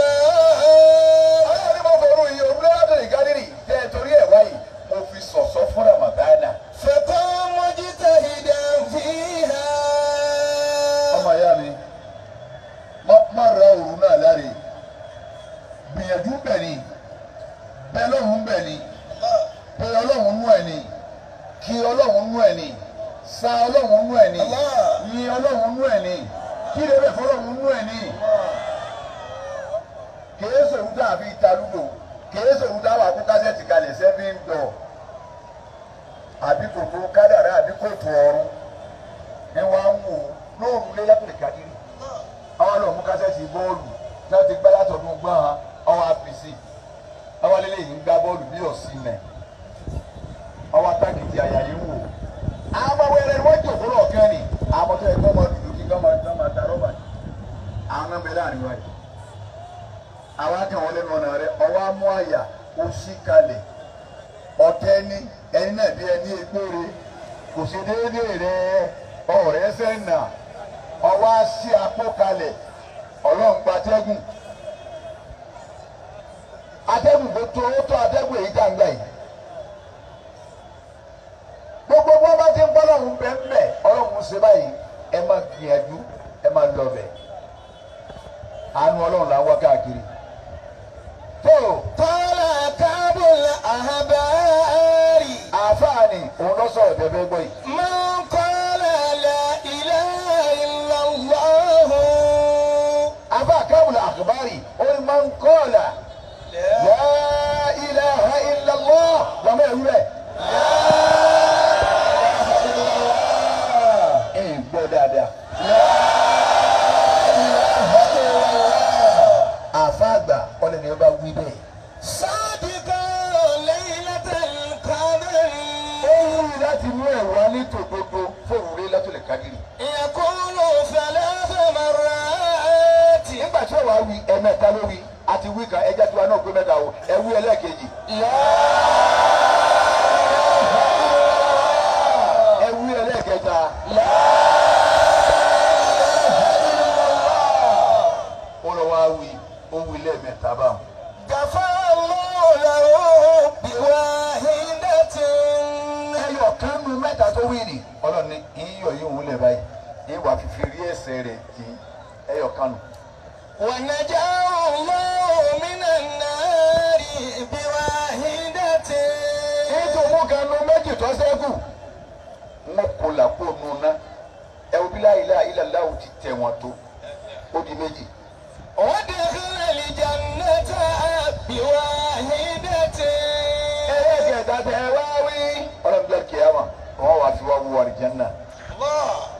Ọlọ́run ní mo fọ̀rọ̀ iye òru Lailatul Qadri tẹ́ ẹ torí ẹ̀ wáyé mo fi ṣọ̀ṣọ́ fún Ramadana. فقم مجتهدا فيها. Ọmọ ìyá mi, má ra òru náà láre, gbìyànjú bẹ̀ ni, bẹ lọ́hùn bẹ̀ ni, pé Ọlọ́hun nú ẹ̀ ni, kí Ọlọ́hun nú ẹ̀ ni, sa Ọlọ́hun nú ẹ̀ ni, yin Ọlọ́hun nú ẹ̀ ni, kí lè bẹ̀ fọlọ́hun nú ẹ̀ ni. Kèé sòwú dàbí ìtalúdò, kèé sòwú dáwà kó kásẹ̀tì kalẹ̀ sẹ́fí ń dọ̀, àbí kòtò kádàrá àbí kòtò ọ̀run ni wọ́n á ń wò lóòrùn Lailatul Qadri. Àwọn lọ mú kásẹ̀tì bọ́ọ̀lù tí wọ́n ti gbá látọ̀dún gbọ́n ọwọ́ àpèsè àwọn lélẹ̀ yìí ń gbá bọ́ọ̀lù bí ọ̀sìn nẹ̀ ọwọ́ atákìtì àyà yìí ń wò. Àwọn ọmọ wẹrẹ ni wọ́n jòkó lọ́ọ̀kẹ́ ni àwọn tó yẹ kó máa dùdú kí kó máa ta rọ́bà àwọn náà ń bẹ láàrin wa yìí. Àwọn akẹ́wọ̀n lẹ́nu ọ̀nà rẹ ọwọ́ amú àyà ó sí kalẹ̀ ọ̀tẹ́ ní ẹni náà bí ẹni egbére kò sí déédéé rẹ ọ̀rẹ́ sẹ́nà ọwọ́ á sí apó kalẹ̀ Ọlọ́run gba atẹ́gùn atẹ́gùn kò tó ó tó atẹ́gùn èyí tá à ń gbà yìí gbogbo bó bá ti ń bọ́ lọ́hùn bẹ́ẹ̀ Ọlọ́run ṣe báyìí ẹ má gbìyànjú ẹ má lọ bẹ̀ àánú Ọlọ́run là ń wá káàkiri tó. قال كعب الأحبار. Àáfàá ni òun lọ sọ̀rọ̀ bẹ́ẹ̀ gbọ́ yìí. من قال لا إله إلا الله. Àáfàá kábùlà àkùbárì ó ní man qala la ilaha illallah lọ́mọ ẹ̀rú rẹ̀. Ẹ̀ ń gbọ́ dáadáa. Àáfàá àgbà ọlẹ́ni ọba wí bẹ́ẹ̀. صادقا ليلة القدر. Ó wù mí láti mú ẹ̀wà ní tòdodo fóònù Lailatul Qadri. يقول ثلاث مرات. Nígbà tí ó wàá wí ẹ̀mẹ́ta ló wí àti wí kan ẹja tiwa náà pé mẹ́ta o ẹ wí ẹlẹ́ẹ̀kejì. Ẹ wí ẹlẹ́ẹ̀kẹta. Ó lọ wá wí ó wí lẹ́ẹ̀mẹ́ta báwọn. غفر الله له بواحدة. Ẹyọ kan nu mẹ́ta tó wí ni Ọlọ́run ní iyọ̀ yìí òun lẹ̀ báyìí ìwà fífi rí ẹsẹ̀ rẹ̀ jì ẹyọ kan nù. ونجاه الله من النار بواحدة. Ètò mú kan nu méjì tó ṣẹ́kù wọn kò là kó nu ná ẹ wo bí la ilaha illallah ti tẹ̀ wọ́n tó ó di méjì. ودخل الجنة بواحدة. Ẹlẹ́kẹ̀ẹ́ta tẹ ẹ wá wí Ọlọ́run jẹ́ kíyámà wọ́n wá fi wá wú àlùjánnà.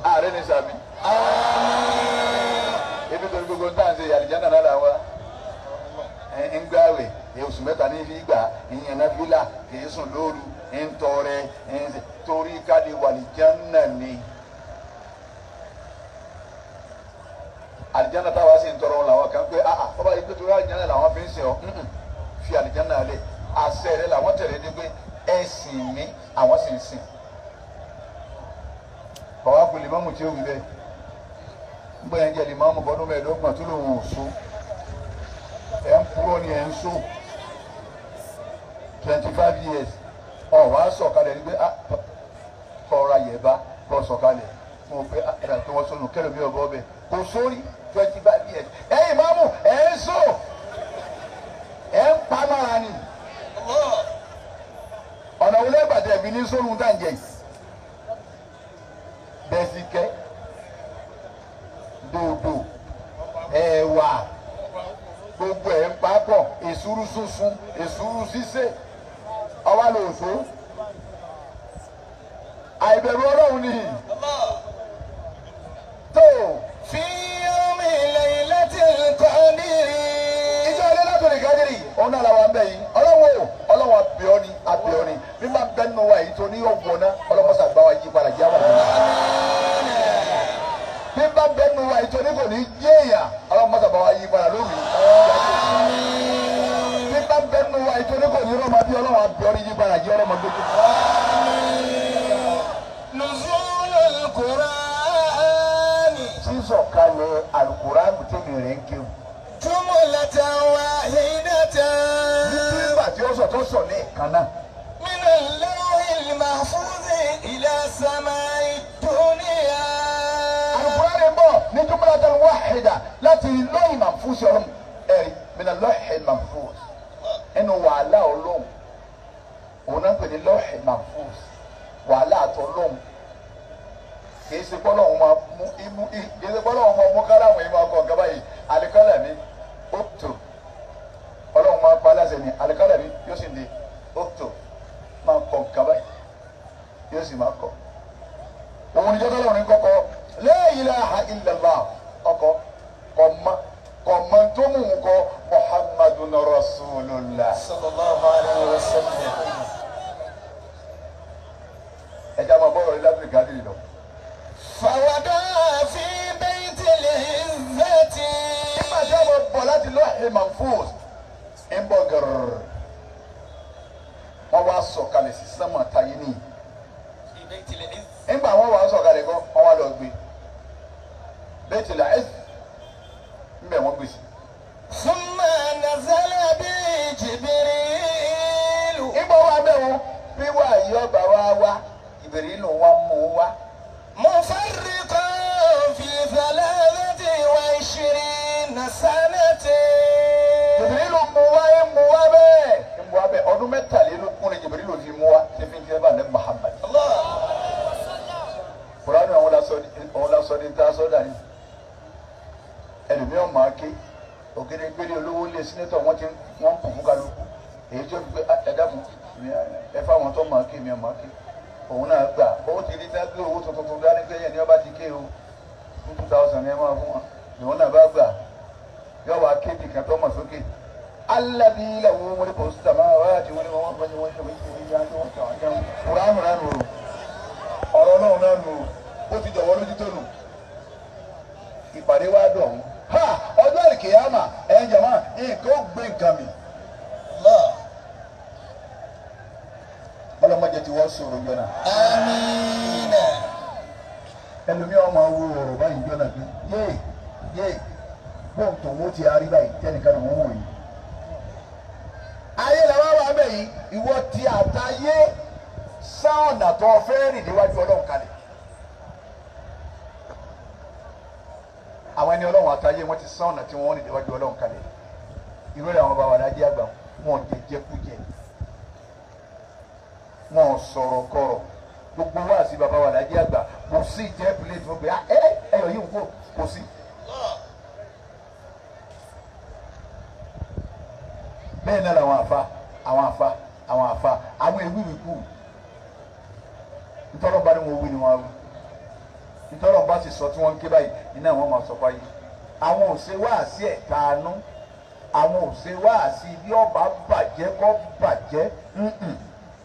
Ààrẹ ní sàmì. Ebi tó ní gbogbo tá à ń ṣe àlùjánnà náà làwọn ń gbààwẹ̀ oṣù mẹ́ta ní fi gbà ìyẹn náà fi là kì í sùn lóru ń tọrẹ ń ṣe torí ká lè wà àlùjánnà ni. Àlùjánnà táwa sì ń tọrọ làwọn kan pé ah bàbá yìí pé torí àlùjánnà làwọn fi ń ṣe ọ fi àlùjánnà lẹ̀ àṣẹ rẹ làwọn tẹ̀lé ní pé ẹ sìn mí àwọn sì ń sìn. Bàbá kò lè mọ́mù tí ó wí bẹ́ẹ̀ nígbà yẹn jẹ́ lè mọ́mù bọ́dún mẹ́ẹ̀ẹ́dọ́gbọ̀n tó lòun ò so ẹ̀ ń purọ́ ni ẹ̀ ń so 25 years ọ̀ wá sọ̀kalẹ̀ ní pé kọ́ra yẹ̀ bá kọ́ sọ̀kalẹ̀ fún un pé ẹ̀rọ tó wọ́n sọnù kẹlẹ́ mi ọ̀bọ ọbẹ̀ kò sórí 25 years ẹ̀yin mọ́mù ẹ̀ ń so ẹ̀ ń pa mára ni ọ̀nà wọlé gbàtẹ́ ẹ̀bí ní sórun tá à ń jẹ yìí bẹ́síkẹ́ dòdò ẹ̀wà gbogbo ẹ̀ ń papọ̀ èsúrú sunsun èsúrú sísè ọwọ́ lòsó àìbẹ̀rù Ọlọ́run ni tó. في يوم ليلة القدر. Ìjọ Lailatul Qadri òun náà làwọn abẹ́ yìí Ọlọ́run o Ọlọ́run abẹ́ọ́ ni abẹ́ọ́ ni bí máa bẹ́ nínú wa yìí tó ní ọ̀gbọ̀n náà Ọlọ́run sàgbà wa yí padà jẹ́ àwọn ọ̀gbọ̀n bí bá bẹ́ nínú wa yìí tó ní kò ní jẹ́ èèyàn Ọlọ́run sàgbà wa yí padà lórí bí bá bẹ́ nínú wa yìí tó ní kò ní rọ́ọ̀mà bí Ọlọ́run abẹ́ọ́ ni yí padà jẹ́ ọlọ́mọ gbogbo. sọ̀kalẹ̀ alukuraanu tẹ̀mí rẹ̀ ń kéwù. Jumlatan wahidatan. Nígbà tí ó sọ tó sọ ní ìkan náà. Min al-lawhil mahfuz ila samai dunya. Alukuraani bọ̀ ní jumlatan wahida láti lawhil mahfuz ọlọ́run ẹ̀rí min al-lawhil mahfuz ẹnu wàhálà ọlọ́run òun náà ń pè ní lawhil mahfuz wàhálà àtọ̀ ọlọ́run kìí ṣe kọ́ lọ́hún máa mú imú kìí ṣe kọ́ lọ́hún máa mú kálámù yìí máa kọ́ nǹkan báyìí alikálàmí óptò ọlọ́hún máa pa aláṣẹ ní alikálàmí yóò sì di óptò máa kọ́ nǹkan báyìí yóò sì máa kọ́. Òun ni jọ́tọ́ lọ́run kọ́kọ́ la ilaha illallah ọkọ̀ kọ̀mọ́ tó mú un kọ́ Muhammadun Rasulullah. Sallallahu alayhi wa sallam. Ẹja máa bọ́ ọ̀rọ̀ ilé Áfíríkà dìrì lọ. Fàwọ́dà fi baytil izzati. Nígbà tí a bọ̀ bọ̀ láti lawhil mahfuz ń bọ̀ gẹ̀rẹ̀ wọ́n wá sọ̀kalẹ̀ sí sánmà táyé ní. Nígbà wọ́n wá sọ̀kalẹ̀ kọ́ wọ́n wá lọ gbé baytil izz ńbẹ̀ wọ́n gbé sí. Thumma nazala bi Jibril. Nígbà wọ́n bẹ̀ wọ́n bí wàá yí ọba wá wá Jibril wá mú wá. مفرقا في 23 سنة. Jibrilu mú wá mú wá bẹ́ẹ̀ mú wá bẹ́ẹ̀ ọdún mẹ́tàlélógún ni Jibrilu fi mú wá ṣe fi ń jẹ́ bá ní Muhammad. Kùránì àwọn lásọ ní tá a sọ́dà ní. Ẹlòmíràn máa ké ògèdè gbélé olówó lé sínétọ̀ wọ́n ti wọ́n ń bù fún kálukú. Èyí tó fi pé ẹ dákun ẹ fáwọn tó máa ké mi ò máa ké. Òun náà gbà ó ti rí dágbé owó tuntun tó dání pé yẹn ní ọba ti ké o 2000 ní ẹ máa fún wa lòun náà bá gbà yọ wá kébi kan tó mọ̀ sókè. Alladhi lahu mulku samawati wal ardi wa kùránù náà nù ọ̀rọ̀ náà náà nù ó ti jọ̀wọ́ lójú tó nù ìpàdé wa dọ̀ ọ̀hún. Ha ọjọ́ àlìkèyàmà ẹ̀ ń jàmá nǹkan ó gbé nǹkan mi. Ọlọ́mọdé tí wọ́n sọ̀rọ̀ jọ náà. Àmín. Ẹlòmíràn máa wo ọ̀rọ̀ báyìí jọ náà pé yéè yéè bóun tó wọ́n ti arí báyìí tẹ́nìkan ló ń wò yìí. Ayé làwọn wà bẹ̀ yìí ìwọ ti àtayé sá ọ̀nà tó fẹ́ rìn níwájú Ọlọ́run kalẹ̀. Àwọn ẹni Ọlọ́run àtayé wọ́n ti sá ọ̀nà tí wọ́n rìn níwájú Ọlọ́run kalẹ̀. Irú ẹ̀ àwọn bàbá alájẹ́ àgbà wọn jẹ jẹkújẹ. Wọn sọ̀rọ̀ kọ̀rọ̀ gbogbo wa sí baba wa lajẹ àgbà kò sí jẹ́ plate wọn pé ẹ ẹyọ yìí kò kò sí. Bẹ́ẹ̀ náà làwọn àfa àwọn àfa àwọn àfa àwọn ewì kù ntọ́lọ́ba ni wọ́n wí ni wọ́n wí ntọ́lọ́ba sì sọ tí wọ́n ń ké báyìí iná wọn máa sọ fáyé àwọn ò ṣe wáàsí ẹ̀ tàánú àwọn ò ṣe wáàsí bí ọba bàjẹ́ kọ́ bàjẹ́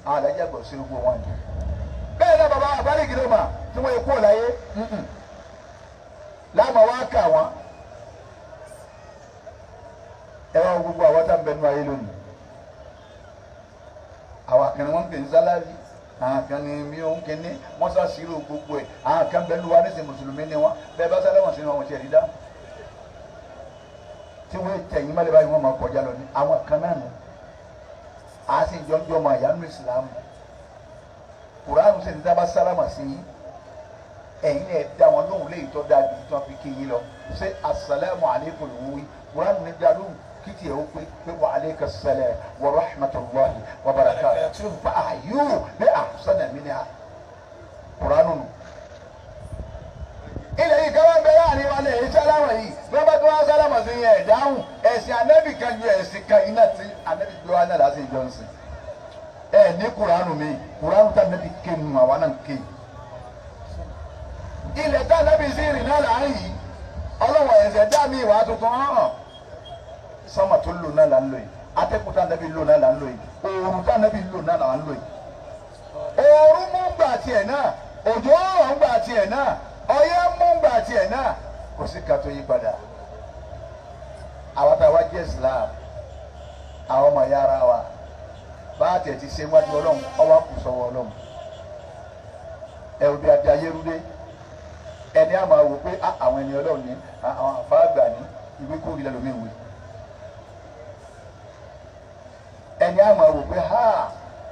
àwọn alájà gbọ̀ sí gbogbo wọn ni. Bẹ́ẹ̀ náà bàbá àbálẹ̀ gidi mà tí wọ́n yẹ kúrò láyé láàmú wa kà wọ́n. Ẹ wá gbogbo àwọn tá ń bẹ nínú ayé lónìí. Àwọn kan ni wọ́n ń pè ní sálárì, àwọn kan ni mi ò ń kíní, wọ́n ṣàṣírò gbogbo ẹ̀. Àwọn kan bẹ nínú wa nísìnyí mùsùlùmí ni wọ́n. Bẹ́ẹ̀ bá sálámà sínú àwọn tiẹ̀ dídá. Tí wọ́n tẹ̀yìn mọ́lẹ̀ báyìí wọ́n máa kọjá lọ ní àwọn kan náà nù. A sì jọ ń jọ ọmọ ìyá nínú ìsìlámù. Kùránù sì ní dábàá sálámà sí yín ẹ̀yin náà dá wọn lóhùn léyìí tó dáa ju tí wọ́n fi kí yín lọ ṣé asalaamu aleykum ló ń wí Kùránù ní dá lóhùn kí tiẹ̀ ó pé pé wa aleyka salaam wa rahmatulahi wa barakatuh fa àyù bí ahsana minha Kùránù nù. Ilẹ̀ yìí káwá bẹ láàrin wa lè sálámà yìí bí wọ́n bá tó wá sálámà sí yẹn ẹ̀ dáhùn ẹ̀sìn anábì kan ju ẹ̀sìn kan iná tí anábì gbé wa náà láti ìjọ ń sìn. Ẹ ní kuranu mi kuranu tá nàbí ké nu àwa náà ké ilẹ̀ tá nàbí sí rìn náà láàrin yìí ọlọ́wọ́ ẹ̀sẹ̀ dá mi ìwà tuntun hàn sọ́mà tó lò náà là ń lò yìí atẹ́kùn tá nàbí lò náà là ń lò yìí òòrùn tá nàbí lò náà là ń lò yìí òòrùn mú gbà tiẹ̀ náà òjò ọ̀rọ̀ ń gbà tiẹ̀ náà ọyẹ́ mú gbà tiẹ̀ náà kò sí ká tó yí padà àwa tá a wá jẹ́ Islam àwọn ọmọ yàrá wa bá a tẹ̀ ti ṣe wájú Ọlọ́run ọwọ́ kù sọ́wọ́ Ọlọ́run ẹ ò bí adé ayérúdé Ẹni á máa wò pé àwọn ẹni Ọlọ́run ní àwọn àfáàgbà ní ìwé kórìí lẹ́lòmíì wí. Ẹni á máa wò pé ha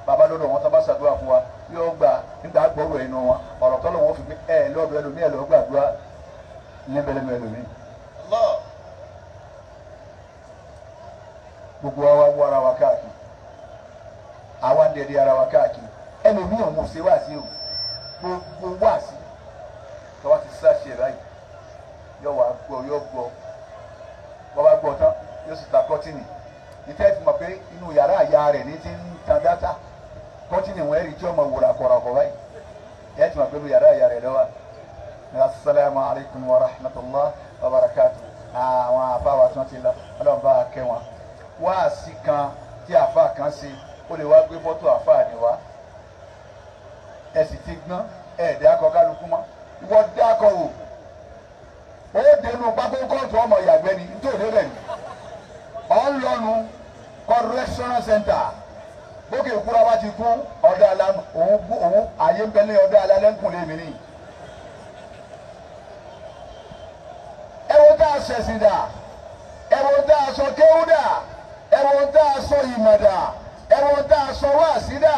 bàbá lọ́dọ̀ wọn tó bá ṣàdúrà fún wa yóò gbà nígbà gbọ́rọ̀ ẹnu wọn ọ̀rọ̀ tọ́lọ̀ wọn fi pé ẹ lọ́dọ̀ ẹlòmíì ẹ lọ́ọ́ gbàdúrà níbẹ̀lẹ́mẹ̀ ẹlòmíì. Gbogbo wa wá ara wa káàkiri, àwa ń dẹ̀dẹ̀ ara wa káàkiri, ẹlòmíì òun ò ṣe wá sí o, gbogbo wá sí tọ́wá ti sáṣẹ báyìí yóò wá gbọ́ yóò gbọ́ wọ́n bá gbọ́ tán yóò sì ta kọ́tìnì ìtẹ́ ti mọ̀ pé inú yàrá àyà rẹ̀ ní ti ń tan dátà kọ́tìnì wọn ẹ̀rí tí ọmọ wòrà kọ̀rọ̀kọ̀ báyìí ẹ̀ ti mọ̀ pé inú yàrá àyà rẹ̀ lọ́wọ́. Asalaamu alaykum wa rahmatulah wa barakatu. Àwọn àfáwà tí wọ́n ti lọ Ọlọ́run bá kẹ́ wọn. Wáàsí kan tí àfáà kan ṣe ó lè wá gbé fọ́tò àfáà ni wá. Ẹ sì ti gbọ́n ẹ̀ dákọ̀ kálukú mọ́. Ìwọ dákọ̀ wò. Ó dénú pákó kóòtù ọmọ ìyàgbẹ́ ni nítorí rẹ̀ ni. Ọ̀ ń lọ́nu correctional center. Bókè ìkúra bá ti kún ọ̀dọ̀ àlá òun àyè ń bẹ ní ọ̀dọ̀ àlá lẹ́ńkùn lèmi ni. Ẹ wo tá a ṣẹ̀sìn dà, ẹ wo tá a sọ kéwú dà, ẹ wo tá a sọ ìmọ̀ dà, ẹ wo tá a sọ wáàsí dà.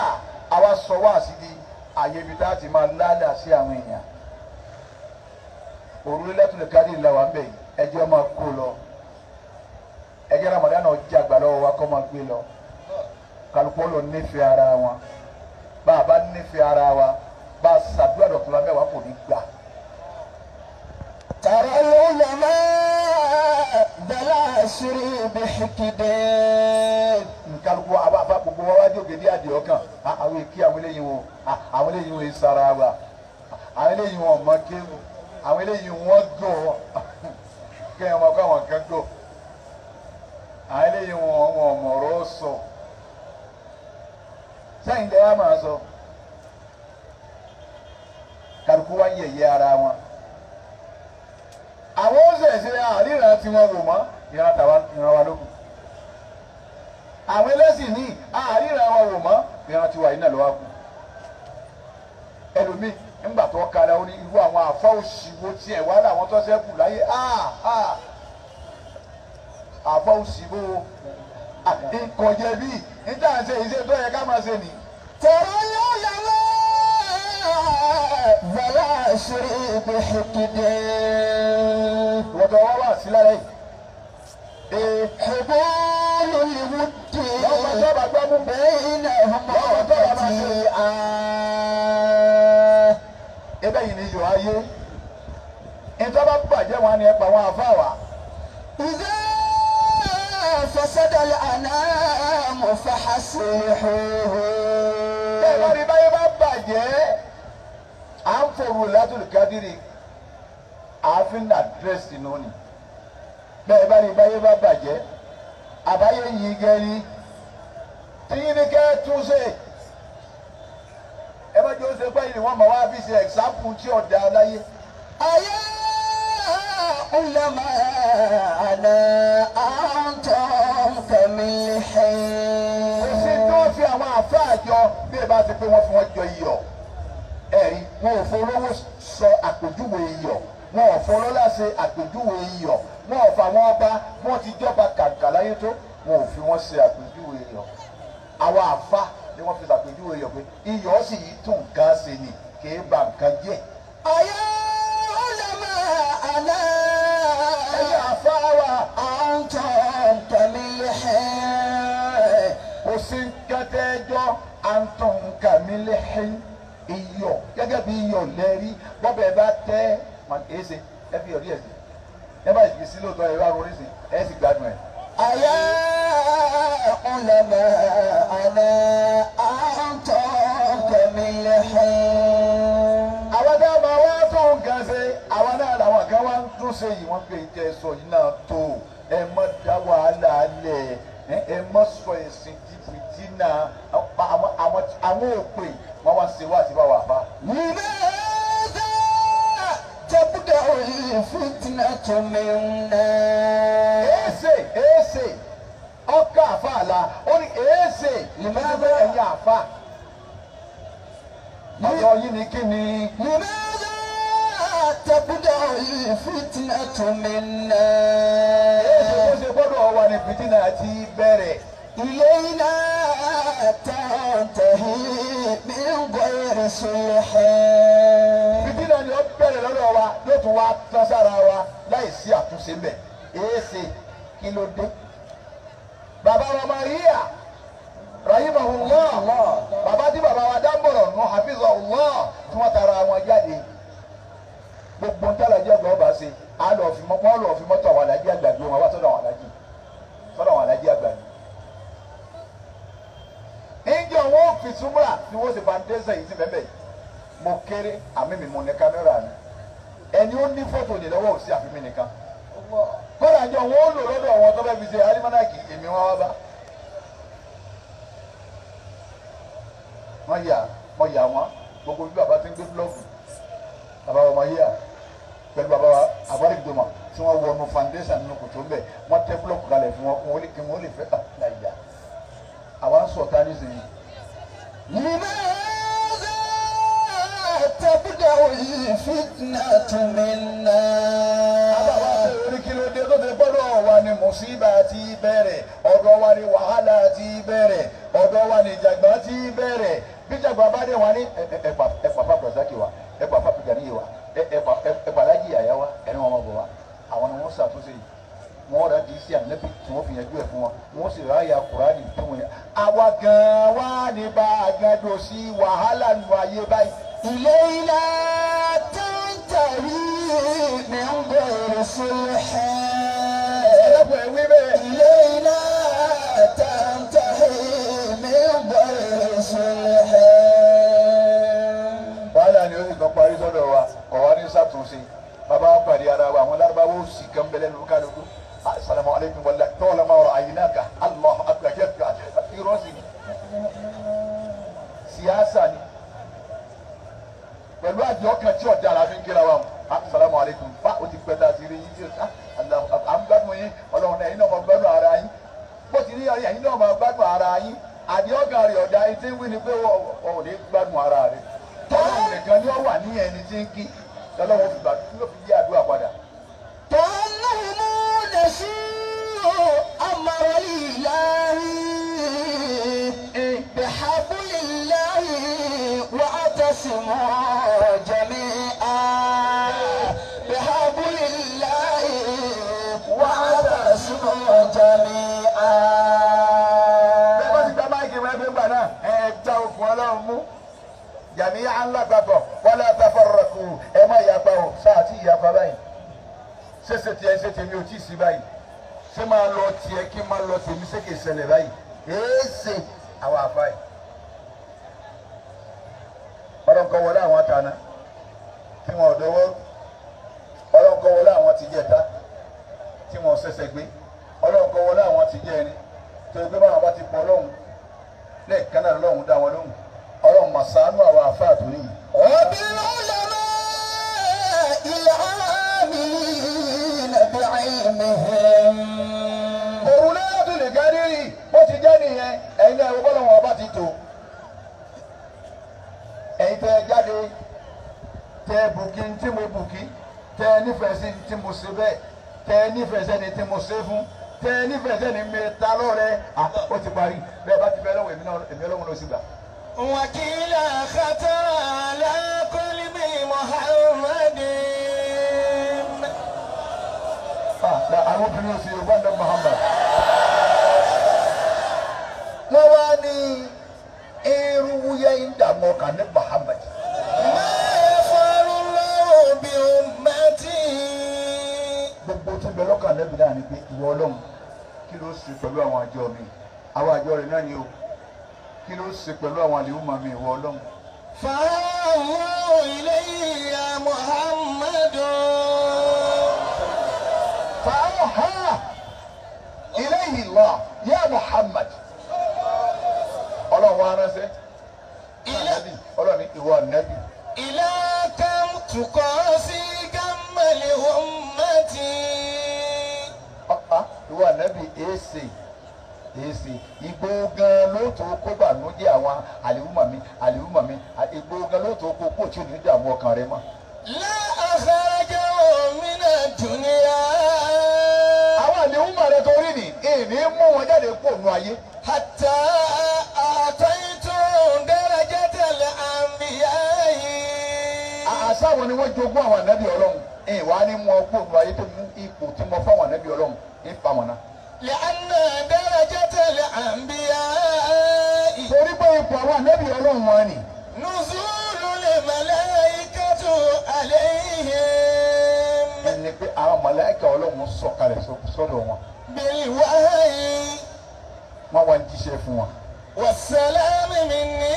Àwa sọ wáàsí di àyè ibi tá a ti máa lálẹ́ sí àwọn èèyàn. Òrùlé lẹ́tùlẹ̀ kárí ìlà wà ń bẹ̀ yìí, ẹ jẹ́ máa kó lọ. Ẹ jẹ́ Ramadan náà jàgbá lọ́wọ́ wa kọ́ máa gbé lọ. Kálukú ló nífẹ̀ẹ́ ara wọn. Bá a bá nífẹ̀ẹ́ ara wa, bá a ṣàdúrà dọ̀tún la mẹ́wàá kò ní gbà. ترى العلماء بلا شري بحقد. Nkálukú àbá gbogbo wa wájú ògèdè àdìẹ ọkàn àwọn èké àwọn eléyìí wọn àwọn eléyìí wọn sara wa àwọn eléyìí wọn ọmọ kéwù àwọn eléyìí wọn gọ̀ kẹyìn wọn kọ àwọn kan gọ̀ àwọn eléyìí wọn wọn mọ̀rọ̀ sọ sẹ́yìn lẹ́yìn á máa sọ kálukú wa yẹ̀yẹ́ ara wọn. Àwọn ó ṣẹ̀ṣẹ̀ àríran tí wọ́n wò mọ́ ìran tàwa ìran wa lókun. Àwọn ẹlẹ́sìn ní àríran wọn wò mọ́ ìran tiwa yìí náà ló wá kù. Ẹlòmíì ńgbà tó kára ó ní irú àwọn àfa òṣìwò tiẹ̀ wá láwọn tó ṣẹ́kù láyé àfa òṣìwò ìkọ̀jẹ̀ bíi níta ṣe ìṣe tó yẹ ká máa ṣe nìyí. ترى العلماء بلا شري بحقد. Ìwọ́n tó wá wá sí lára yìí. حبال الود بينهم قطيعة. Ebe yìí ni yóò ayé. Ìtọ́ bá bàjẹ́ wọn ni ẹ pa wọn àfa wa. إذا فسد الأنام فحصلحوه. Bẹ́ẹ̀ bá rí báyé bá bàjẹ́, à ń fòrò látòlù kádìrì, àáfin àdírẹ́sì nù ni. Bẹ́ẹ̀ bá rí báyé bá bàjẹ́, àbáyé yìí gẹ́rí, tí yín ní kẹ́ tún ṣe. Ẹ bá jẹ́ ó ṣe pé ìrìn wọn mọ̀ wá fi ṣe ẹ̀sáǹpù tí ọ̀dà aláyé. أيا علماءنا أنتم كملح. Kò sí tí wọ́n fi àwọn àfáà jọ bí ẹ bá ti pé wọ́n fi wọ́n jọ iyọ̀. Ẹ̀rí wọn ò fọlọ́wọ́ sọ àpèjúwe iyọ̀, wọn ò fọlọ́lá ṣe àpèjúwe iyọ̀, wọn ò fà wọn ọba, wọn ti jọba kàǹkà láyé tó, wọn ò fi wọn ṣe àpèjúwe iyọ̀. Àwọn àfáà ni wọ́n fi ṣàpèjúwe iyọ̀ pé iyọ̀ sì yìí tún nǹkan ṣe ni kì í ba nǹkan jẹ́. أيا علماءنا Ẹ̀yin àfáà wa أنتم كملح. kò sí nǹkan tẹ́jọ́ àǹtọ̀n kàmílẹ́hìn iyọ̀ gẹ́gẹ́ bí iyọ̀ lẹ́rí bọ́bẹ̀ bá tẹ́ ẹ ṣe ẹ fi ọ̀rí ẹ̀ sí ẹ bá sì sí lóòótọ́ ẹ bá ronú sí ẹ sì gbádùn ẹ̀. أيا علماءنا أنتم كملح. Àwọn tá a máa wá tó nǹkan ṣe àwọn náà làwọn kan wá ń tún ṣe yìí wọ́n pè é jẹ́ sọ yìí náà tó ẹ má dá wàhálà lẹ̀ ẹ má sọ ẹ̀sìn di fìtínà àwọn òpè wọ́n wá ṣe wá àti bá wà bá. لماذا تبدأ الفتنة منا؟ Èsè èsè ọkọ àfa àlà ó ní èsè lèmọ́tò ẹ̀yìn àfa. Ọ̀dọ̀ yìí ni kí ni? لماذا تبدأ الفتنة منا. Èsì tó ṣe gbọ́dọ̀ wà ní fìtínà ti bẹ̀rẹ̀. إلينا تنتهي من غير صلح. Fìtínà ni ó bẹ̀rẹ̀ lọ́dọ̀ wa yóò tún wá tán sára wa láì sí àtúnṣe mbẹ̀. Èsì kí ló dé? Bàbá wa Maria rahimahullah, bàbá tí bàbá wa dábọ̀rọ̀ nù hafizahullah tí wọ́n tara wọn jáde. Gbogbo ń tàlàjì àgbà ọba ṣe, á lọ fi mọ́ wọ́n lọ fi mọ́tò àwọn alájí àgbà gbé wọn wá sọ́dọ̀ àwọn alájí, sọ́dọ̀ àwọn alájí àgbà ni. Ǹjẹ́ wọn ò fi súnmọ́ra ni wọ́n ṣe foundation yìí sí bẹ́ẹ̀. Mo kéré àmì mi mo ní kámẹ́rà mi, ẹni ó ní fọ́tò ní lọ́wọ́ òsì àfi mi nìkan. Kódà jọ wọn ó lò lọ́dọ̀ wọn tó fẹ́ fi ṣe alimanaki, èmi wọn wá bá. Wọ́n yà wọ́n yà wọ́n gbogbo bí bàbá ti ń gbé búlọ́ọ̀kù, bàbá wa máa yà pẹ̀lú bàbá wa àgbárígbòmọ̀ tí wọ́n wọnú foundation nínú kòtò ń bẹ̀, wọ́n tẹ́ búlọ́ọ̀kù kalẹ̀ fún wọn kí wọ́n lè kí wọ́n lè fẹ́ láyà. Àwa ń sọ̀tá nísìnyí. لماذا تبدأ الفتنة منا؟ Àbáwá pé orí kí ló dé tó ti gbọ́dọ̀ wa ni mùsíbà ti bẹ̀rẹ̀, ọ̀dọ̀ wa ni wàhálà ti bẹ̀rẹ̀, ọ̀dọ̀ wa ni ìjàgbá ti bẹ̀rẹ̀. Bí ìjàgbá bá dé wa ní ẹ̀pà ẹ̀pà Brazaki wa, ẹ̀pà Fábígàníyè wa, ẹ̀pà ẹ̀pà Alájì Yàyà wa, ẹni wọn máa bọ̀ wá. Àwọn ni wọ́n ṣàtúnṣe yìí. Wọ́n rà dì í sí ànábì tí wọ́n fi yanjú ẹ̀ fún wọn. Wọ́n sì ráyà Kùránì tó wọn yẹn. Àwa gan-an wá ní bá a gan dò sí wàhálà nù ayé báyìí. إلينا تنتهي من غير صلح. Ẹlẹ́kùn ẹ̀ wí bẹ́ẹ̀. إلينا تنتهي من غير صلح. Wàhálà ni ó sì kàn parí sọ́dọ̀ wa, kọ̀ wá ní sàtúnṣe. Bàbá wa pàdé ara wa, àwọn lárúbáwò sì kàn bẹ́lẹ́ nínú kálukú. Assalamu alaikum wàlá tọ́lá máa rọ àyínáka Allahu akbar kẹ́kẹ́ irọ́ sí ni. Síyáṣà ni. Pẹ̀lú àjọ kan tí ọ̀dà la fi ń kíra wa o. Assalamu alaikum fa o ti pẹ́ tá a ti rí yín tí Allahu akbar à ń gbádùn yín, ọlọ́run náà ẹ̀yin náà máa gbádùn ara yín. Bó ti rí ẹ̀yin náà máa gbádùn ara yín. Àdìọ́gàn rẹ̀ ọ̀dà ẹni tí ń wí ni pé ọ̀ ò ní gbádùn ara rẹ̀. Tọ́lọ́run nìkan ni ó wà ní ẹni tí ń kí, tọ́lọ́run fi gbà ló fi yí àdúrà padà. كأنهم نسوا أمر الله بحبل الله واعتصموا جميعا، بحبل الله واعتصموا جميعا. Bẹ́ẹ̀ bá ti gba máìkì rẹ fi gbà náà, ẹ gba okùn ọlọ́run mú. Jàmí à ń lágbàgbọ̀, wala tafarraqu, ẹ má yapa o, sáà tí ìyapa báyìí. Ṣéṣe tiẹ̀ ṣe tèmi ò tí ì sí báyìí. Ṣé máa lọ tiẹ̀ kí n máa lọ tèmi ṣé kìí ṣẹlẹ̀ báyìí? Èèṣe àwọn àfa yìí. Ọlọ́run kọ́ wọlé àwọn àtàná tí wọn ò dọwọ́. Ọlọ́run kọ́ wọlé àwọn tìjẹta tí wọn ò ṣẹ̀ṣẹ̀ gbé. Ọlọ́run kọ́ wọlé àwọn tìjẹ ẹni torí pé báwọn bá ti pọ̀ lọ́hùn lẹ́ẹ̀kan náà lọ́hùn dá wọn lóhùn. Ọlọ́run mà ṣàánú àwọn àfáà tó níyì. وبالعلماء العاملين بعلمهم. Òun náà tún lè kárí rí bó ti jẹ́ nìyẹn, ẹ̀yin náà ẹ̀wọ́ bọ́lá wọn bá ti tò. Ẹ̀yin tẹ́ ẹ jáde, tẹ́ ẹ bùkí tí mo bùkí, tẹ́ ẹ nífẹ̀ẹ́ sí tí mo ṣe bẹ́ẹ̀, tẹ́ ẹ nífẹ̀ẹ́ sẹ́ni tí mo ṣe fún, tẹ́ ẹ nífẹ̀ẹ́ sẹ́ni mi ta lọ́rẹ́, ó ti parí. Bẹ́ẹ̀ bá ti bẹ́ẹ̀ lọ́wọ́ èmi náà èmi ọlọ́run ló sì gbà. وكلا خطر على قلب محمد. Àwọn obìnrin òsì Yorùbá ń dán Muhammad. Wọ́n wá ní eruwúyẹ́ ń dààmú ọkàn ní Muhammad. ما يفعل الله بأمتي. Gbogbo tí ń bẹ lọ́kàn lẹ́bi náà ni pé ìwọ ọlọ́run kí ló ṣe pẹ̀lú àwọn àjọ mi, àwọn àjọ rẹ̀ náà ni o, kí ló ṣe pẹ̀lú àwọn àlèhùnmá mi, ìwọ ọlọ́run. فأوحى إلي يا محمد. فأوحى إليه الله يا محمد. Ọlọ́run wa ránṣẹ́ إلى ọlọ́run ní ìwọ ànábì. إلى كم تقاسي كم لأمتي. Ọ̀pá ìwọ ànábì èsè èsè ìgbó gan ló tó kó bànújẹ́ àwọn àlèhùnmá mi, àlèhùnmá mi, ìgbó gan ló tó kó kó tí ò ní dààmú ọkàn rẹ mọ́. لا أخرجت mú wọn jáde kó nu ayé. حتى أعطيتم درجة الأنبياء. Àṣà wọn ni wọ́n jogún àwọn ànábì Ọlọ́run ẹ̀ wá ní mú ọ kó nu ayé tó mú ipò tí mo fáwọn ànábì Ọlọ́run ń fa wọn náà. لأن درجة الأنبياء Torí pé ipò àwọn ànábì Ọlọ́run wọn ni. نزول الملائكة عليهم Ẹni pé àwọn màláíkà Ọlọ́run sọ̀kalẹ̀ sọ́dọ̀ wọn. بالوحي Wọ́n wá ń jíṣẹ́ fún wọn. والسلام مني.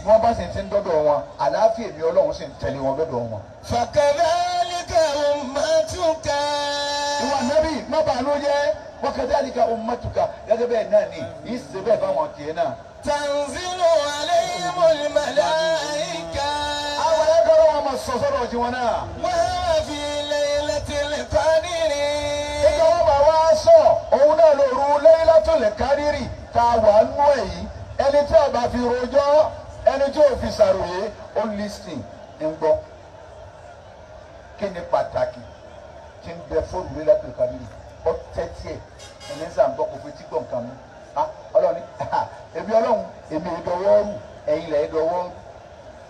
Wọ́n bá sì ti ń dọ́dọ̀ wọn, àlàáfíà èmi Ọlọ́run sì ń tẹ̀lé wọn dọ́dọ̀ wọn. فكذلك أمتك. Ìwà nábì má bàa ló jẹ́ wa kadhalika ummatuka gẹ́gẹ́ bẹ́ẹ̀ náà ni yìí ṣe bẹ́ẹ̀ báwọn tiẹ̀ náà. تنزل عليهم الملائكة. Àwọn màláíkà Ọlọ́run máa sọ sọ́dọ̀ tiwọn náà. وهو في ليلة القدر. Ìjọ wọn bá wá sọ òun náà lóru Laylatul Qadri tá a wà nú ẹ̀ yìí ẹni tí a bá fi rojọ́ ẹni tí ò fi ṣàròyé ó lísìn ń gbọ́. Kí ni pàtàkì tí ń bẹ fóònù Laylatul Qadri? Ó tẹ́tí ẹ̀ ẹni ń sàǹgbọ́ kò fi tí gbọ̀ nǹkan mú. Ọlọ́run ní èmi Ọlọ́run èmi ìdọwọ́ rù ẹ̀yin lẹ̀ ìdọwọ́ rù.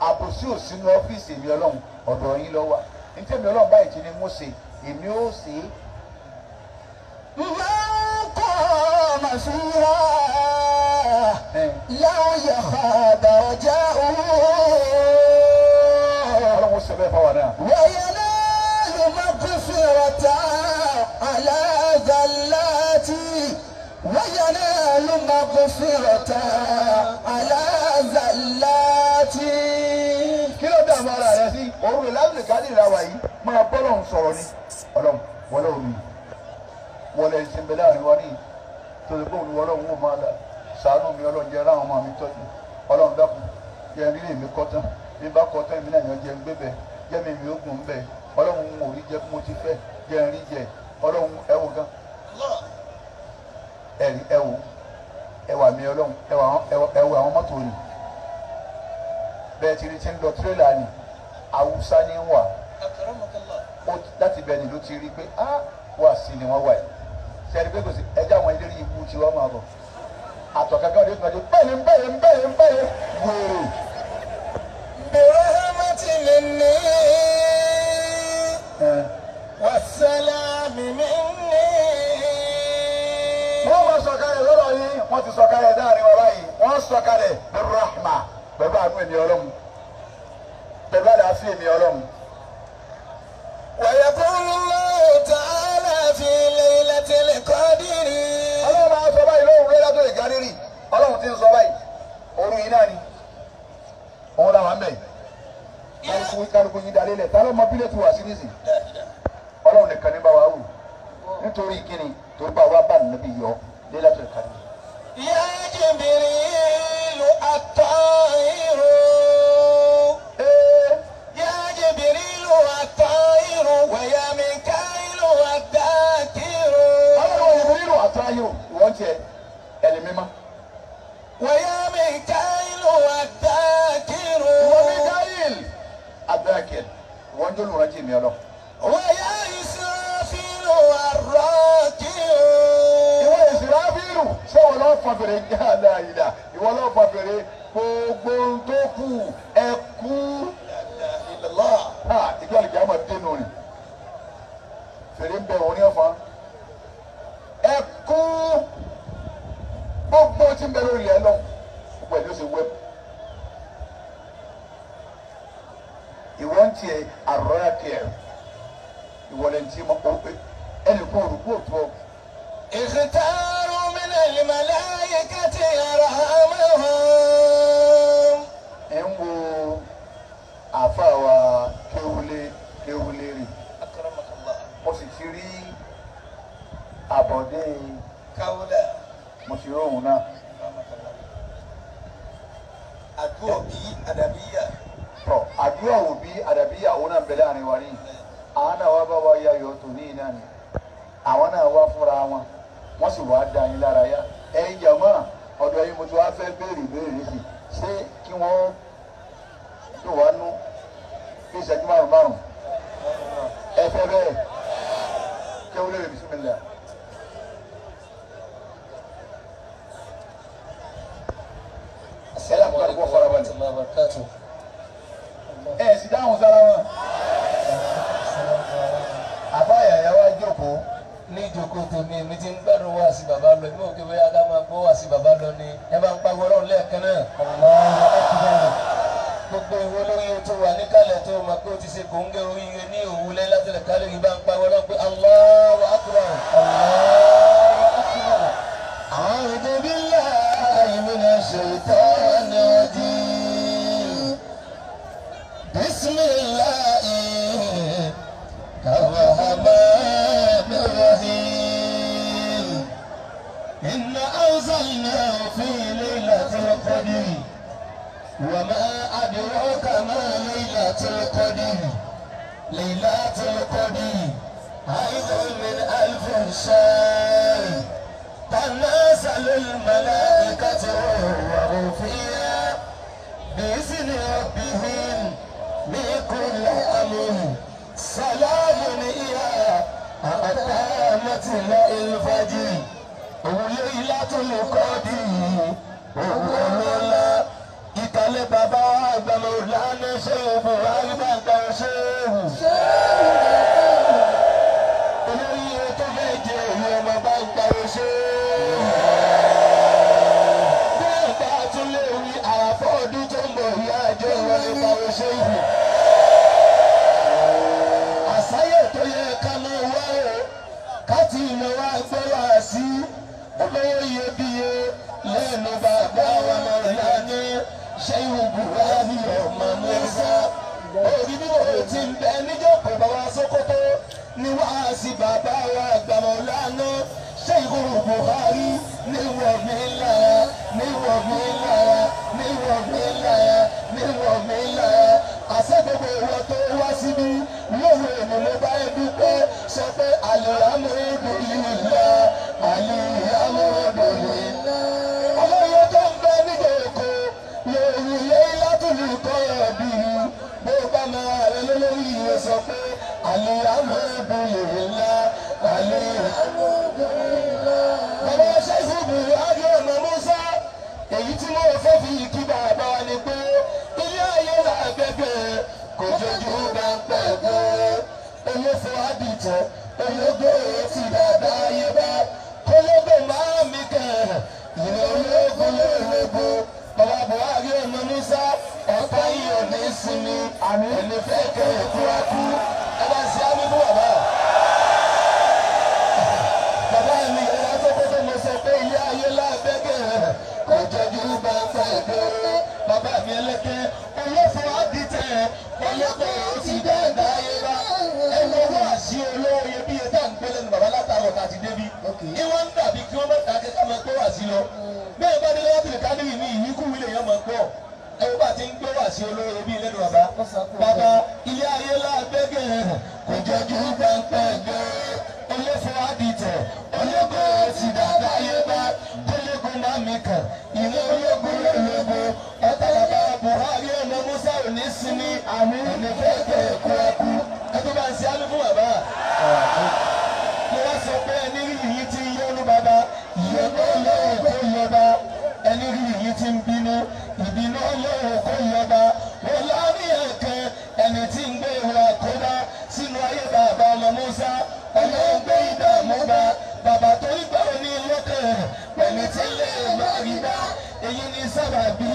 Àbòsí ò sínú ọ́fíìsì èmi Ọlọ́run ọ̀dọ̀ yín ló wà. Ní tèmi Ọlọ́run báyìí ti ní mú ṣe èmi ó ṣe é. من قام فيها لا يخاب رجاؤه. Ọlọ́run ó ṣe bẹ́ẹ̀ fáwọn náà. وينال مغفرة على ذلاته وينال مغفرة على ذلاته. Kí ló dààmú ara rẹ sí òru rẹ láti lè káàdì ìlà wà yìí máa bọ́lọ̀ ń sọ̀rọ̀ ni Ọlọ́run wọlé òru yìí wọlé ẹ̀sìn bẹ láàrin wa ní torí pé òun Ọlọ́run wò máa la ṣàánú mi Ọlọ́run jẹ́ ráwọn ọmọ mi tọ́jú Ọlọ́run dákun jẹ́ rí lèmi kọ́ tán bí bá kọ́ tán èmi náà yàn jẹ́ ń gbé bẹ̀ jẹ́ mi mi ó gùn bẹ̀ Ọlọ́run ò rí jẹ́ bí mo ti fẹ́ jẹ́ ń rí jẹ Ọlọ́run ẹ̀wò gan ẹ̀rí ẹ̀wò ẹ̀wà mi Ọlọ́run ẹ̀wà àwọn mọ́tò ni bẹ́ẹ̀ ti rí ti ń lọ tírélà ni Haúsá ní wà láti bẹ́ẹ̀ ni ló ti rí pé á wà sí ni wọ́n wà yìí sẹ́ni pé kò sí ẹjẹ́ àwọn eléré ikú tí wọ́n máa bọ̀ àtọ̀kẹ́kẹ́ ọdún ìgbàjọ bẹ́ẹ̀ bẹ́ẹ̀ bẹ́ẹ̀ bẹ́ẹ̀ wèrè. برحمة مني والسلام مني. Wọ́n máa sọ̀kalẹ̀ lọ́rọ̀ yín wọ́n ti sọ̀kalẹ̀ dáàrin wa báyìí wọ́n sọ̀kalẹ̀ birrahma pẹ̀lú àánú èmi Ọlọ́run pẹ̀lú àlàáfíà èmi Ọlọ́run. ويقول الله تعالى في ليلة القدر. Ọlọ́run máa sọ báyìí lóhùn rẹ́ látò lè gárírì Ọlọ́run ti ń sọ báyìí òru yìí náà ni òun làwọn ń bẹ̀ yìí kálukú yín dalé lẹ̀ tá ló mọ bílẹ̀ tó wà sí nísìn Ọlọ́run nìkan ní bá wa wù nítorí kíni torí bá wa bá nàbí yọ lé látò lè gárírì. يا جبريل الطائر يا جبريل الطائر ويا ميكائيل الذاكر. Ọlọ́run ìbúrírù àtàyò ìwọ́n tiẹ̀ ẹni mímọ́. ويا ميكائيل الذاكر. Ìwọ Mikael Abdulakil ìwọ́n jó lùrántí mi ọlọ́. ويا إسرافيل الراكع. Ìwọ Ìsìráfílù ṣé ìwọ lọ́ọ́ fa fèrè ní àlàyé ìwọ lọ́ọ́ fa fèrè gbogbo ohun tó kù ẹ kú. Ìjọ àlùkò àmọ̀ dénú rẹ̀ fèrè ń bẹ òun ní ọ̀fà ẹ kú gbogbo tí ń bẹ lórí ẹ lọ gbogbo ẹ̀ ló ṣe wẹ́pù. Ìwọ ń tiẹ̀ àrọ́yàkẹ́ ìwọ lẹ́ni tí mo ẹnì kó orúkú òtún ọ. اختاروا من الملائكة أرحمهم. Ẹ ń wo àáfàá wa kéwúlé kéwúlé rè أكرمك الله. mo sì ti rí àbọ̀dé كولا. mo ti róhùn náà. أكرمك الله. أدوبي أدبية. Tọ àdúrà òbí àdàbí àwọn náà ń bẹ láàrin wa ní àwọn náà wá bá wa yayọ̀ tòní náà ni àwọn náà wá fúnra wọn wọ́n sì wá da yín lára yá. Ẹ̀yin jàmá ọ̀dọ̀ yín mo ti wá fẹ́ béèrè béèrè nísì ṣé kí wọ́n tó wá nú bí ìṣẹ́jú márùn márùn ẹ fẹ́ bẹ́ẹ̀ kí wọ́n lè rè bisimilá. وبركاته. Ẹ sì dáhùn sára wọn. Àbáyà yà wá jókòó. Ní ìjókòó tèmi, èmi ti ń gbádùn wá sí bàbá lọ, èmi ò kí bóyá ká máa gbọ́ wá sí bàbá lọ ni. Ẹ bá ń pariwo Ọlọ́run lẹ́ẹ̀kan náà. Allahu akbar. Gbogbo ìwọ lórí tó wà níkàlẹ̀ tó mọ̀ pé o ti ṣe kòńgẹ́ oríire ní òwú lẹ́yìn látìlẹ̀ kálẹ̀ bá ń pariwo Ọlọ́run pé Allahu akbar. Allahu akbar. A'udhu billahi minash shaitani rajim. Bismillahi ar-rahmani ar-rahim. Inna anzalnahu fi laylatil qadr. وما أدراك ما ليلة القدر. ليلة القدر خير من ألف شهر. تنزل الملائكة والروح فيها بإذن ربهم من كل أمر. سلام هي حتى مطلع الفجر. ليلة القدر هو ìkàlẹ̀ bàbá àgbàmọ̀ lánà ṣéwù Buhari bàbá ṣéwù. Olórí tó fẹ́ jẹ èyí ọmọ bá ń pariwo ṣéwù. Bẹ́ẹ̀ bá tún lè rí àràfọ́ ọdún tó ń bọ̀ ìyá àjọ ìwọlé pariwo ṣéwù. Àsáyè tó yẹ ká máa wá o, ká ti mọ̀ wá gbọ́ wá sí olówó iyebíye lẹ́nu bàbá wa máa lánà. Ṣéwù Buhari ọmọ Musa orí bí mo ti ń bẹ níjókòó bàbá Sókótó ní wàásì bàbá wa àgbàmọ̀ lánà. Ṣéwù Buhari níwọ̀ mi lára níwọ̀ mi lára níwọ̀ mi lára níwọ̀ mi lára. Àṣẹ gbogbo ìwọ tó wá síbí lóru èmi ló bá ẹ dúpẹ́ sọ pé alhamdulillah alhamdulillah. Ọlọ́yẹ tó ń bẹ níjókòó lórí Laylatul Qadr bó bá máa rẹ lórí ìwé sọ pé alhamdulillah alhamdulillah. Bàbá Ṣéhù Buhari ọmọ Musa èyí tí mo fẹ́ fi kí bàbá wa ni pé ilé ayé là gbẹgbẹ́ kò jojú bá ń pẹ̀gbẹ́ olófo àdìtẹ̀ ológbò ti dàda ayé bá kólógbò máa mi kẹ̀ ìrìn ológun lóòlógbò. Bàbá Buhari ọmọ Musa ọ̀tá yìí ò ní sinmi ẹni fẹ́ kẹ́ ẹ̀kú akú ẹ bá ṣe àmì fún bàbá. Bàbá mi ìyá tó kótó mo sọ pé ilé ayé lábẹ́gẹ̀ kò jọjú bá ń fa ẹ̀gbẹ́. Bàbá mi ẹlẹ́kẹ́ olófo àdìtẹ̀ olóko ti dáadáa ayé bá ẹnu owó àṣì olówó iyebíye tá à ń gbé lẹ́nu bàbá látàrọ̀ tá a ti débi. Ìwọ́n ń dàbí kí wọ́n má dákẹ́ ká máa gbọ́ wá sí lọ. Bẹ́ẹ̀ bá dé láti kádìrì ní ìyíkú wílé yẹn máa gbọ́. Ẹ̀wọ́n bá ti ń gbọ́ wá sí olówó iyebíye lẹ́nu bàbá. Bàbá ilé ayé lábẹ́gẹ̀ kò jọjú pẹ́ńpẹ́ gbé. Olófo àdìtẹ̀ ológo ti dáadáa ayé bá kólógún má mi kàn ìwé ológun lólógo. Ọ̀tá bàbá Buhari ọmọ Musa ò ní sinmi ẹni fẹ́ kẹ́ ẹ̀kú ẹ̀kú. Ẹ tó bá ń ṣe àmì fún bàbá. Mo wá sọ pé ẹni rí yìí ti ń yọnu bàbá ìyọnu Ọlọ́run kò yọba. Ẹni rí yìí ti ń bínú ìbínú Ọlọ́run kò yọba. Wọ́n láàrin ẹ̀kẹ́ ẹni tí ń gbé ìwà kóbá sínú ayé bàbá ọmọ Musa Ọlọ́run gbé ìdààmú bá bàbá tó ń gbà ní lọ́kàn pẹ̀lú tí lè má rí bá èyí ní sábàbí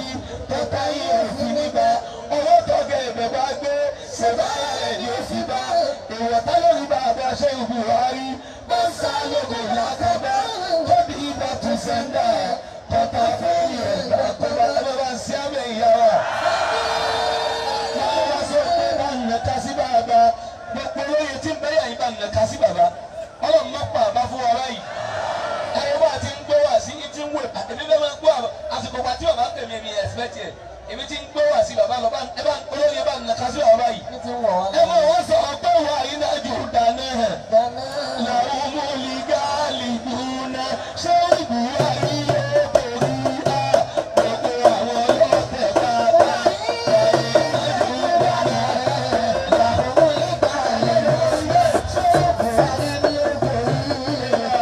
tọ́ka yìí òfin níbà owó tọ́gẹ̀ ẹ̀bẹ̀ bá gbé ṣèbá ẹ̀ ní òfin bá ìwọ̀ta lórí bàbá Ṣéhù Buhari bá ń sá lóko lákàbá tóbi ibà tún sẹ́ńdà tọ́ta fún ìrẹ̀gbà tó bá ẹ bá ń sí àmì ìyá wa. Wọ́n wá sọ pé bá ń nàka sí bàbá gbogbo olóye tí ń bẹ́yà yìí bá ń nàka sí bàbá Ọlọ́run má pa àbá fún wa báyìí. Ẹ̀rọ bá ti ń gbọ́ wá sí ti ń wò èmi bẹ́ẹ̀ máa ń gbọ́ àsìkò pàtí bàbá ń pèmí èmi ẹ̀sìpẹ́tì ẹ̀ èmi ti ń gbọ́ wá sí bàbá lọ ẹ bá olóye bá ń nàka sí bàbá báyìí. Ẹ mọ̀ wọ́n sọ pé wà iná jù dáná hàn làwọn mú lìgálì dùnà ṣé Buhari yóò borí á gbogbo àwọn ọlọ́tẹ̀ bàbá wà iná jù dáná làwọn mú lìgálì dùnà ṣé Buhari yóò borí á.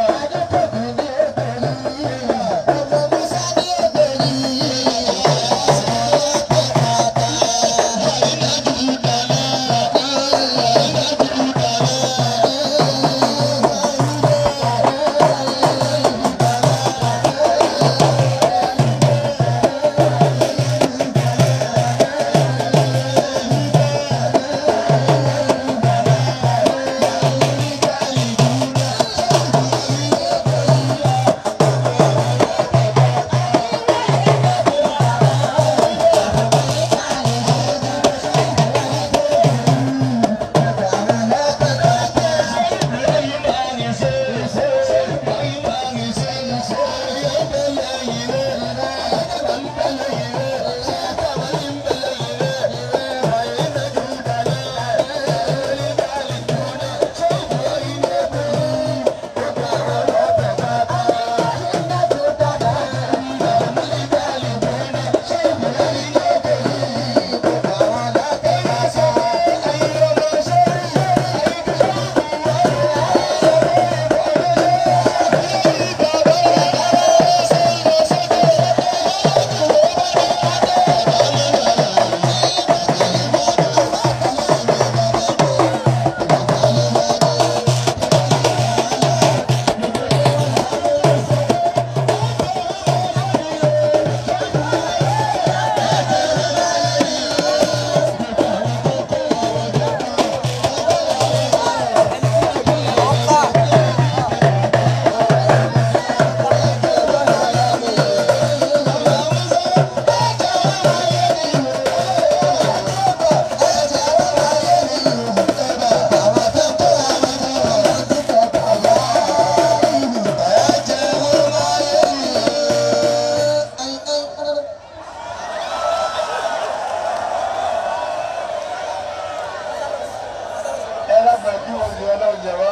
Kí wọ́n fi ọlọ́run jẹ wá.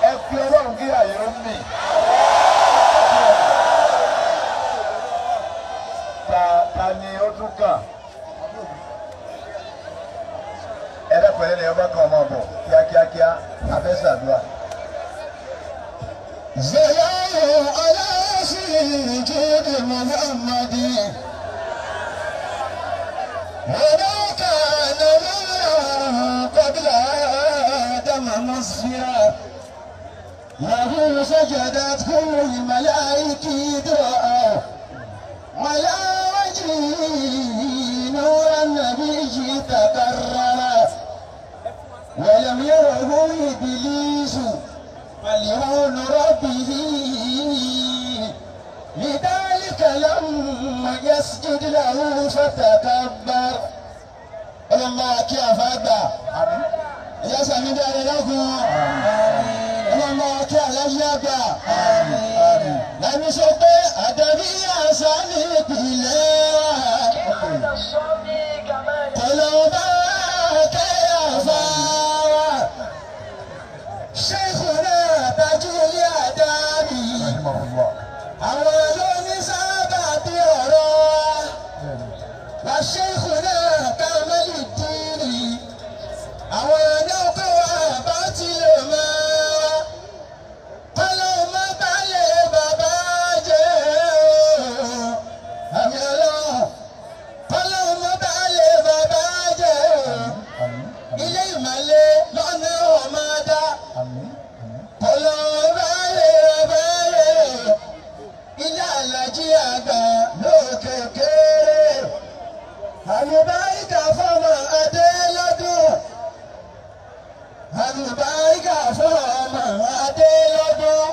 Ẹ fi ọlọ́run kí àyè ó mì. Ta ni ó tún kàn? Ẹ dákun ẹlẹ́ni ọba kan ọmọ ọ̀bọ̀ kíákíákíá abẹ́sàdúrà. زياه على سجود محمد ولو كان نورا قبل آدم مصفيا له سجدت كل الملائكة دعاء على وجهه نور النبي تكرر ولم يره إبليس ملعون ربه لذلك لما يسجد له فتكبر. Ọlọ́mọ kí àfa gbà ìyá sàmì dáre lọ́kùn. Ọlọ́mọ kí aláṣẹ àgbà lẹ́nu sọ pé àdàbí àṣà ní ìpìlẹ̀ wa. Kọlọ́ba kẹ́ àfa wa. Ṣéèkùnà Tajuli Àdábì. Àwọn ló ní sábà bí ọ̀rọ̀ wa. Wà ṣéèkùnà Kàmẹ́lì Dìrì. Àwọn náà kọ́ wa bá ti lè máa wa. Kọ́lọ́ má balẹ̀ bàbá jẹ́ o. Àmì ọlọ́run. Kọ́lọ́ má balẹ̀ bàbá jẹ́ o. Ilé ìmàle lọ́nà ọ̀mọ́dá. Kọ́lọ́ balẹ̀ bàbá jẹ́ o. Ilé alájí àgbà lókè kéré. Àlùbáríkà fọmọ adé lọ́dún. Àlùbáríkà fọmọ adé lọ́dún.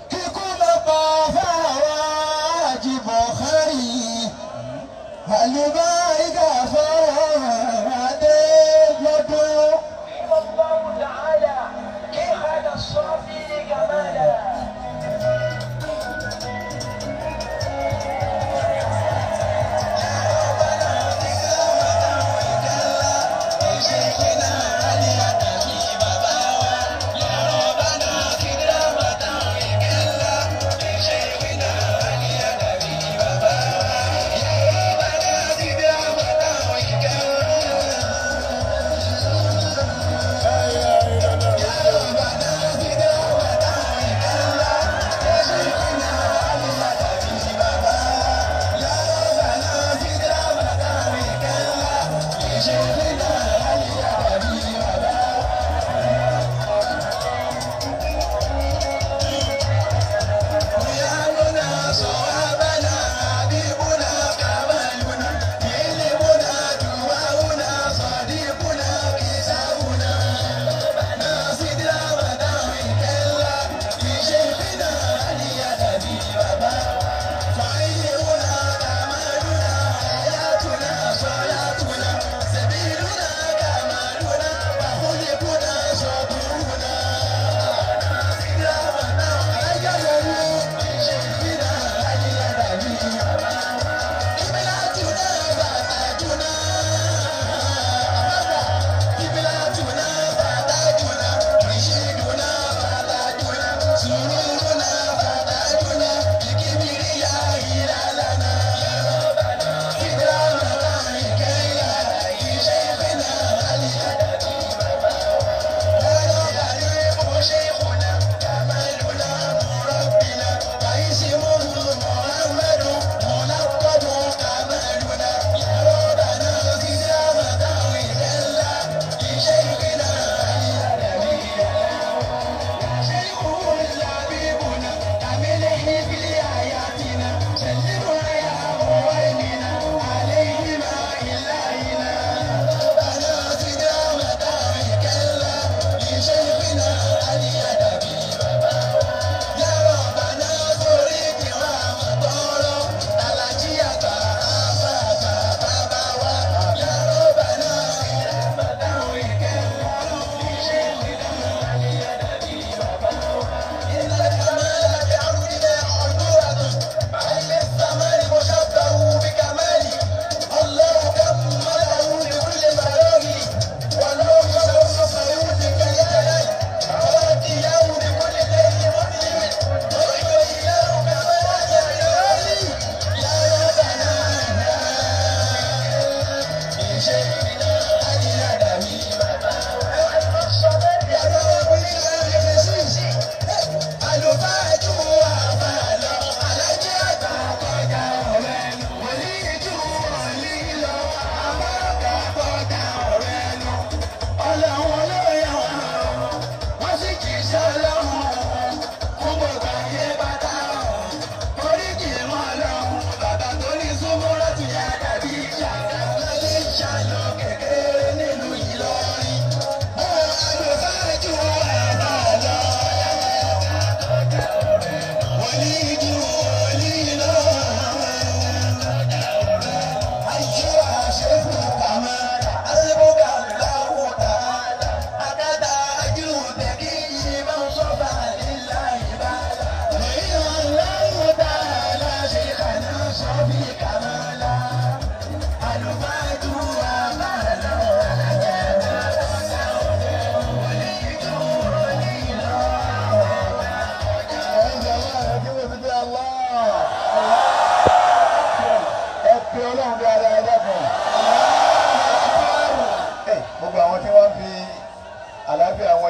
Kíkú má pa fáwọn àjìbọ̀kárì. Àlùbáríkà fọmọ adé lọ́dún. الله تعالى كيف هذا الصافي جمالا.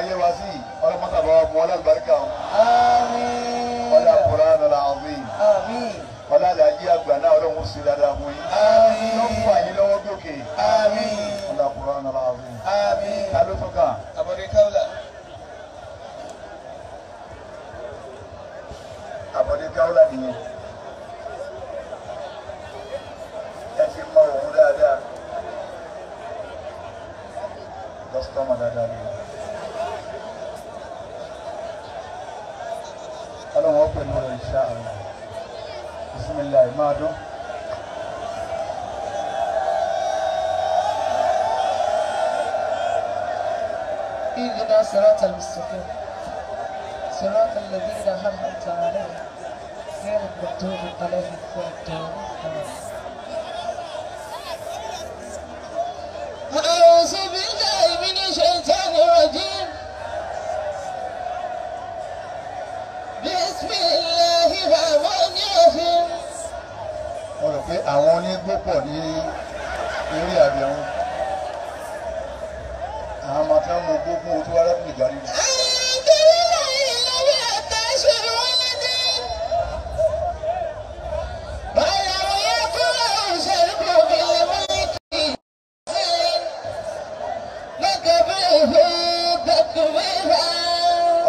wọ́n yé wa sí ọlọ́mọ́tà bá wa mú ọlá àlùbáríkà o. Àmín. Ọlá Qur'an al-azim. Àmín. Ọlá àlàyé àgbà náà ọlọ́run ó sì dáadáa fún yín. Àmín. Ló ń fà yín lọ́wọ́ gòkè. Àmín. Ọlá Qur'an al-azim. Àmín. Ta ló tún kàn? Àbọ̀dé Káwùlà. Àbọ̀dé Káwùlà nìyẹn. Ẹ ti mọ òun dáadáa. Kọ́sítọ́mà dáadáa ni. Ọlọ́run ó pẹ̀lú rẹ̀ insha Allah. Bismillah máa dún. اهدنا صراط المستقيم صراط الذين أنعمت عليهم غير المغضوب عليهم ولا الضالين. أعوذ بالله من الشيطان الرجيم. بسم الله الرحمن الرحيم. Mo rò pé àwọn onígbó pọ̀ ní eré àbẹ̀wò. Àwọn ọmọ tí wọ́n mú gbógun ojú arábìnrin gàrí ni.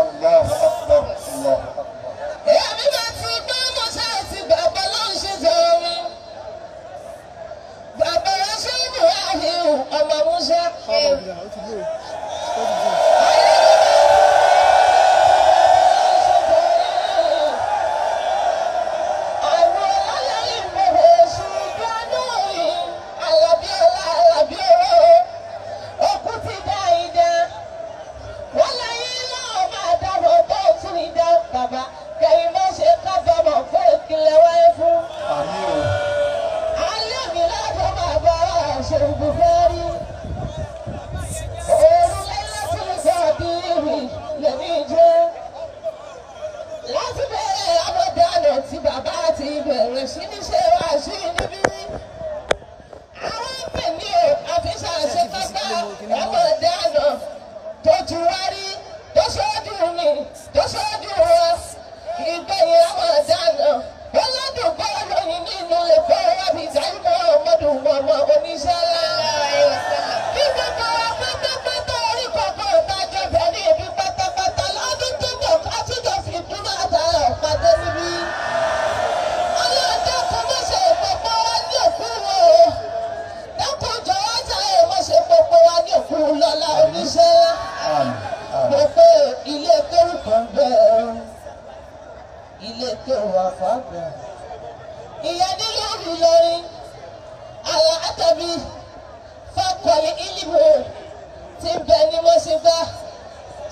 Allahu akbar, Allahu akbar. Ọmọ Musa. Àmín o. Láti bẹ̀rẹ̀ àmọ̀dánù tí bàbá ti bẹ̀rẹ̀ sí ní ṣe wá sí níbí. Àwọn pè ní o, àfíṣà ṣe pápá àmọ̀dánù tó ti wá rí, tó ṣojú mi, tó ṣojú wa. Ìgbẹ̀yìn àmọ̀dánù, ọlọ́dún bọ́ọ̀lù ní nínú ẹ̀kọ́ wábí dáìmọ̀ ọmọdún ọmọ oníṣẹ́ ńlá. Kí gbogbo wa pátápátá orí kọ̀ọ̀kan ọ̀tá jọba ní ibi pátápátá lọ́dún tó bọ̀ ká túnjọ fi dúró àtàrà ọ̀pàdé níbí. Ọlọ́run dákun má ṣe gbogbo wa ní òkú wo. Dákun jọ̀wọ́ jàre má ṣe gbogbo wa ní òkú lọ́lá oníṣẹ́ ńlá. Àmín. Àmín. Mo pé ilé kéwù kan bẹ́ẹ̀ o, ilé kéwù àfàgbà. Ìyẹn nílùú Ìlọrin, àlà àtàbí fakọ̀lì ìlìmọ̀ tí ń bẹ ní mọ́sígbà.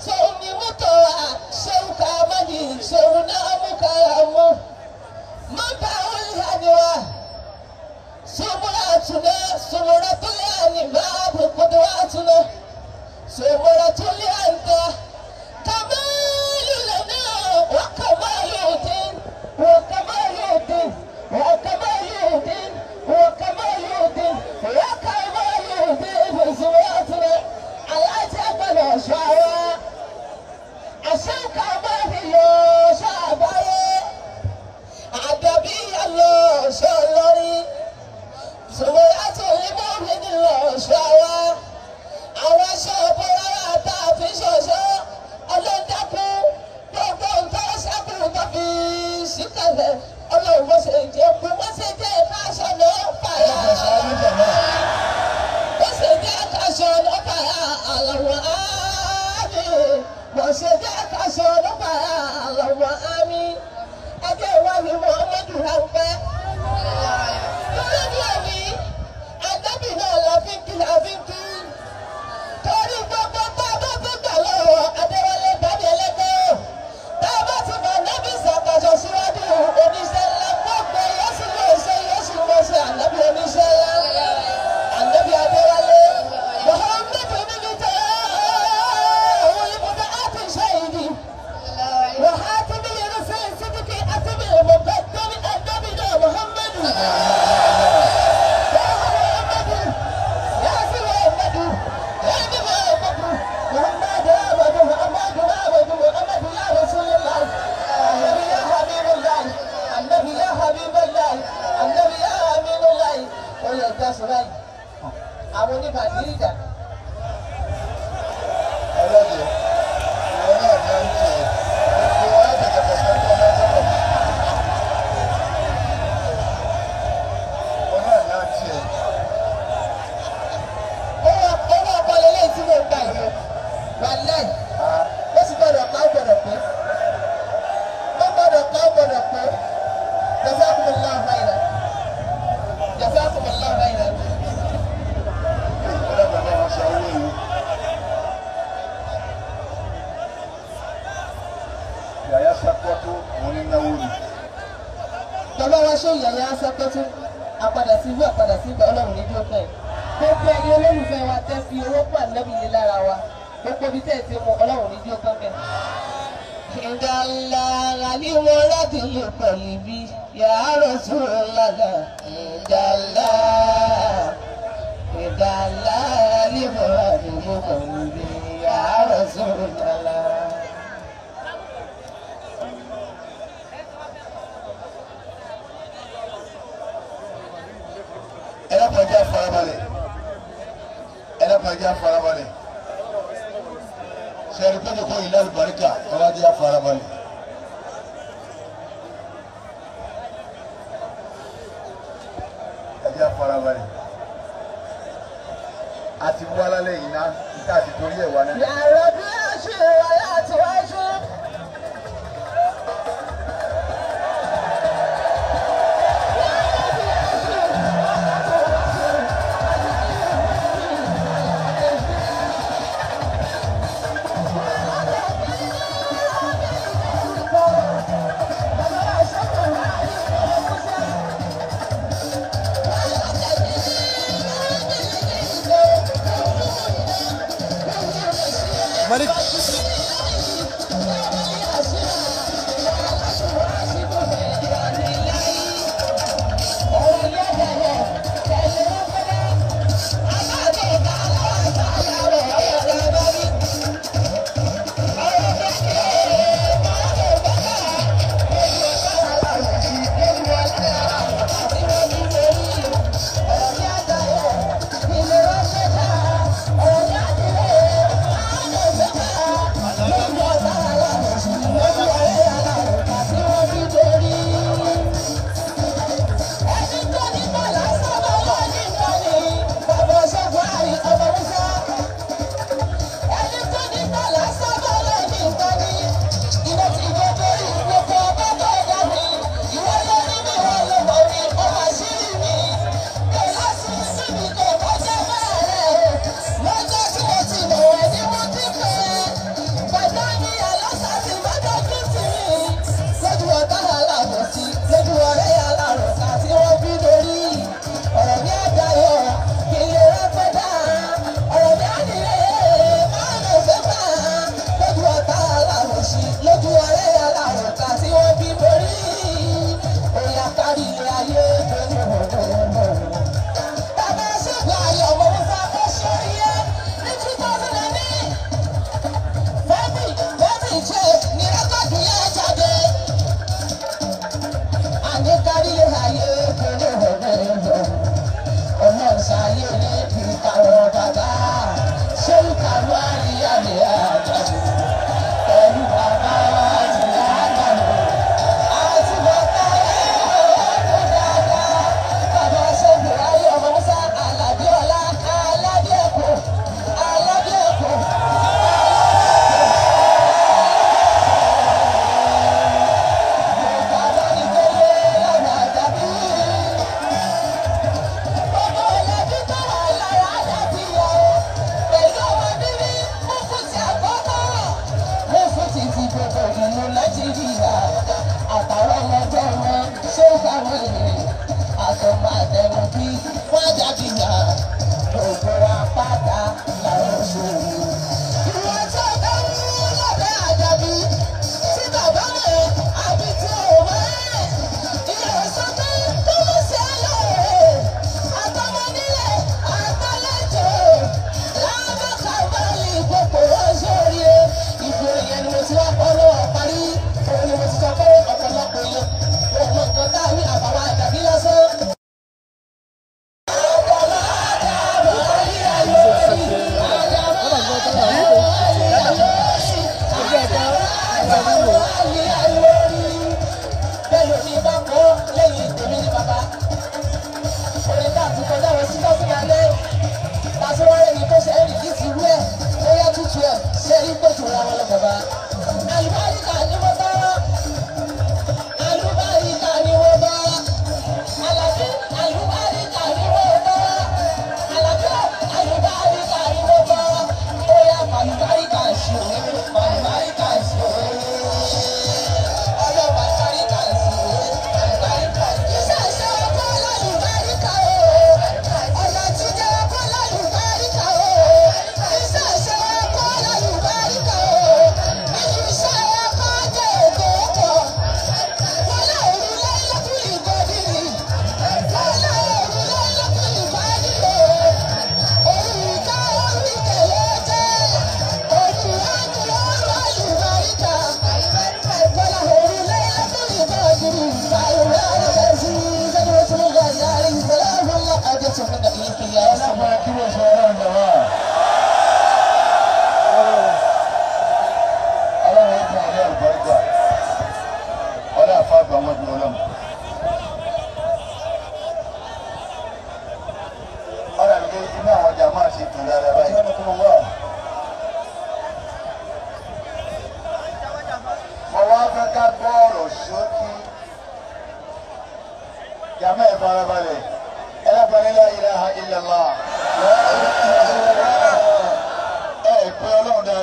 Ṣéun ni mọ́tò wa, ṣéun ká mọ́ni, ṣéun náà mú kára mú. Má bá òun hàn wá. Sumuratuna, sumuratul anima, bukuduwatuna. Sumuratul anta, kamalu lana, wa kamalu din, wa kamalu din, wa kamalu din, wa kamalu din, wa kamalu din, sumuratuna. Aláàjì àgbàdo ṣọ́ra, àṣàkà máa fi lọ ṣàbáyé, àdàbí àlọ́ ṣọ́ lórí. Sùmùràtù límọ̀mí lọ ṣọ́ra. Àwọn aṣọ ìbora tá a fi ṣọ̀ṣọ́ ọlọ́dàkùn gbogbo nǹkan ṣẹ́kù tó fi síkàlẹ̀ ọlọ́run bó ṣe jẹ́ kú bó ṣe jẹ́ káṣọ náà fàyà. Bó ṣe jẹ́ káṣọ náà fàyà àlọ́wọ́ àmì. Bó ṣe jẹ́ káṣọ náà fàyà àlọ́wọ́ àmì. Ẹgbẹ́ ìwà mi Muhammadu Ráńpẹ́. Torí ní òní, ànábì náà la fi ń kí la fi ń kí. Torí gbogbo tá a bá ti gbà lọ́wọ́ Adéwálé bàbí ẹlẹ́gbẹ́ o. Tá a bá ti mọ̀ nábì sàkàṣọ síwájú oníṣẹ́ ńlá gbogbo yóò sì lọ ṣe yóò sì mọ̀ ṣe ànábì oníṣẹ́ ńlá. Ànábì Adéwálé. Muhammadu níbi tẹ́ òun ibùdó àti ṣe ìdí. Wàhátí bí irúfẹ́ ìsídìkì àti bí ìmọ̀gbẹ́ tóbi ànábì Bàbá wa ṣó yẹ̀yẹ́ aṣọ́pẹ́tún àpadà sí ibú àpadà sí ibà ọlọ́run ní jókè. Gbogbo ẹ̀yin olólùfẹ́ wa tẹ́ fi owó pà lẹ́bi yìí lára wa. Gbogbo ibi tẹ́ ẹ ti mú ọlọ́run ní jókè bẹ́ẹ̀. Ìdàlá àlíwọ̀ láti lè pẹ̀lú bí yàrá sùn lálẹ́. Ìdàlá ìdàlá àlíwọ̀ láti lè pẹ̀lú bí yàrá sùn lálẹ́. Ẹlẹ́kọ̀ọ́jà farabalẹ̀, ẹlẹ́kọ̀ọ́jà farabalẹ̀, sẹ́ẹ̀rì pẹ́ẹ́nì kò ilé àlùbáríkà, ẹlẹ́kọ̀ọ́jà farabalẹ̀. Ẹjẹ́ farabalẹ̀. A ti wá lálẹ́ yìí ná, níta àti torí ẹ̀ wá náà. Yàrá bí a ṣe wà láti wá ṣe. Malik. Oh,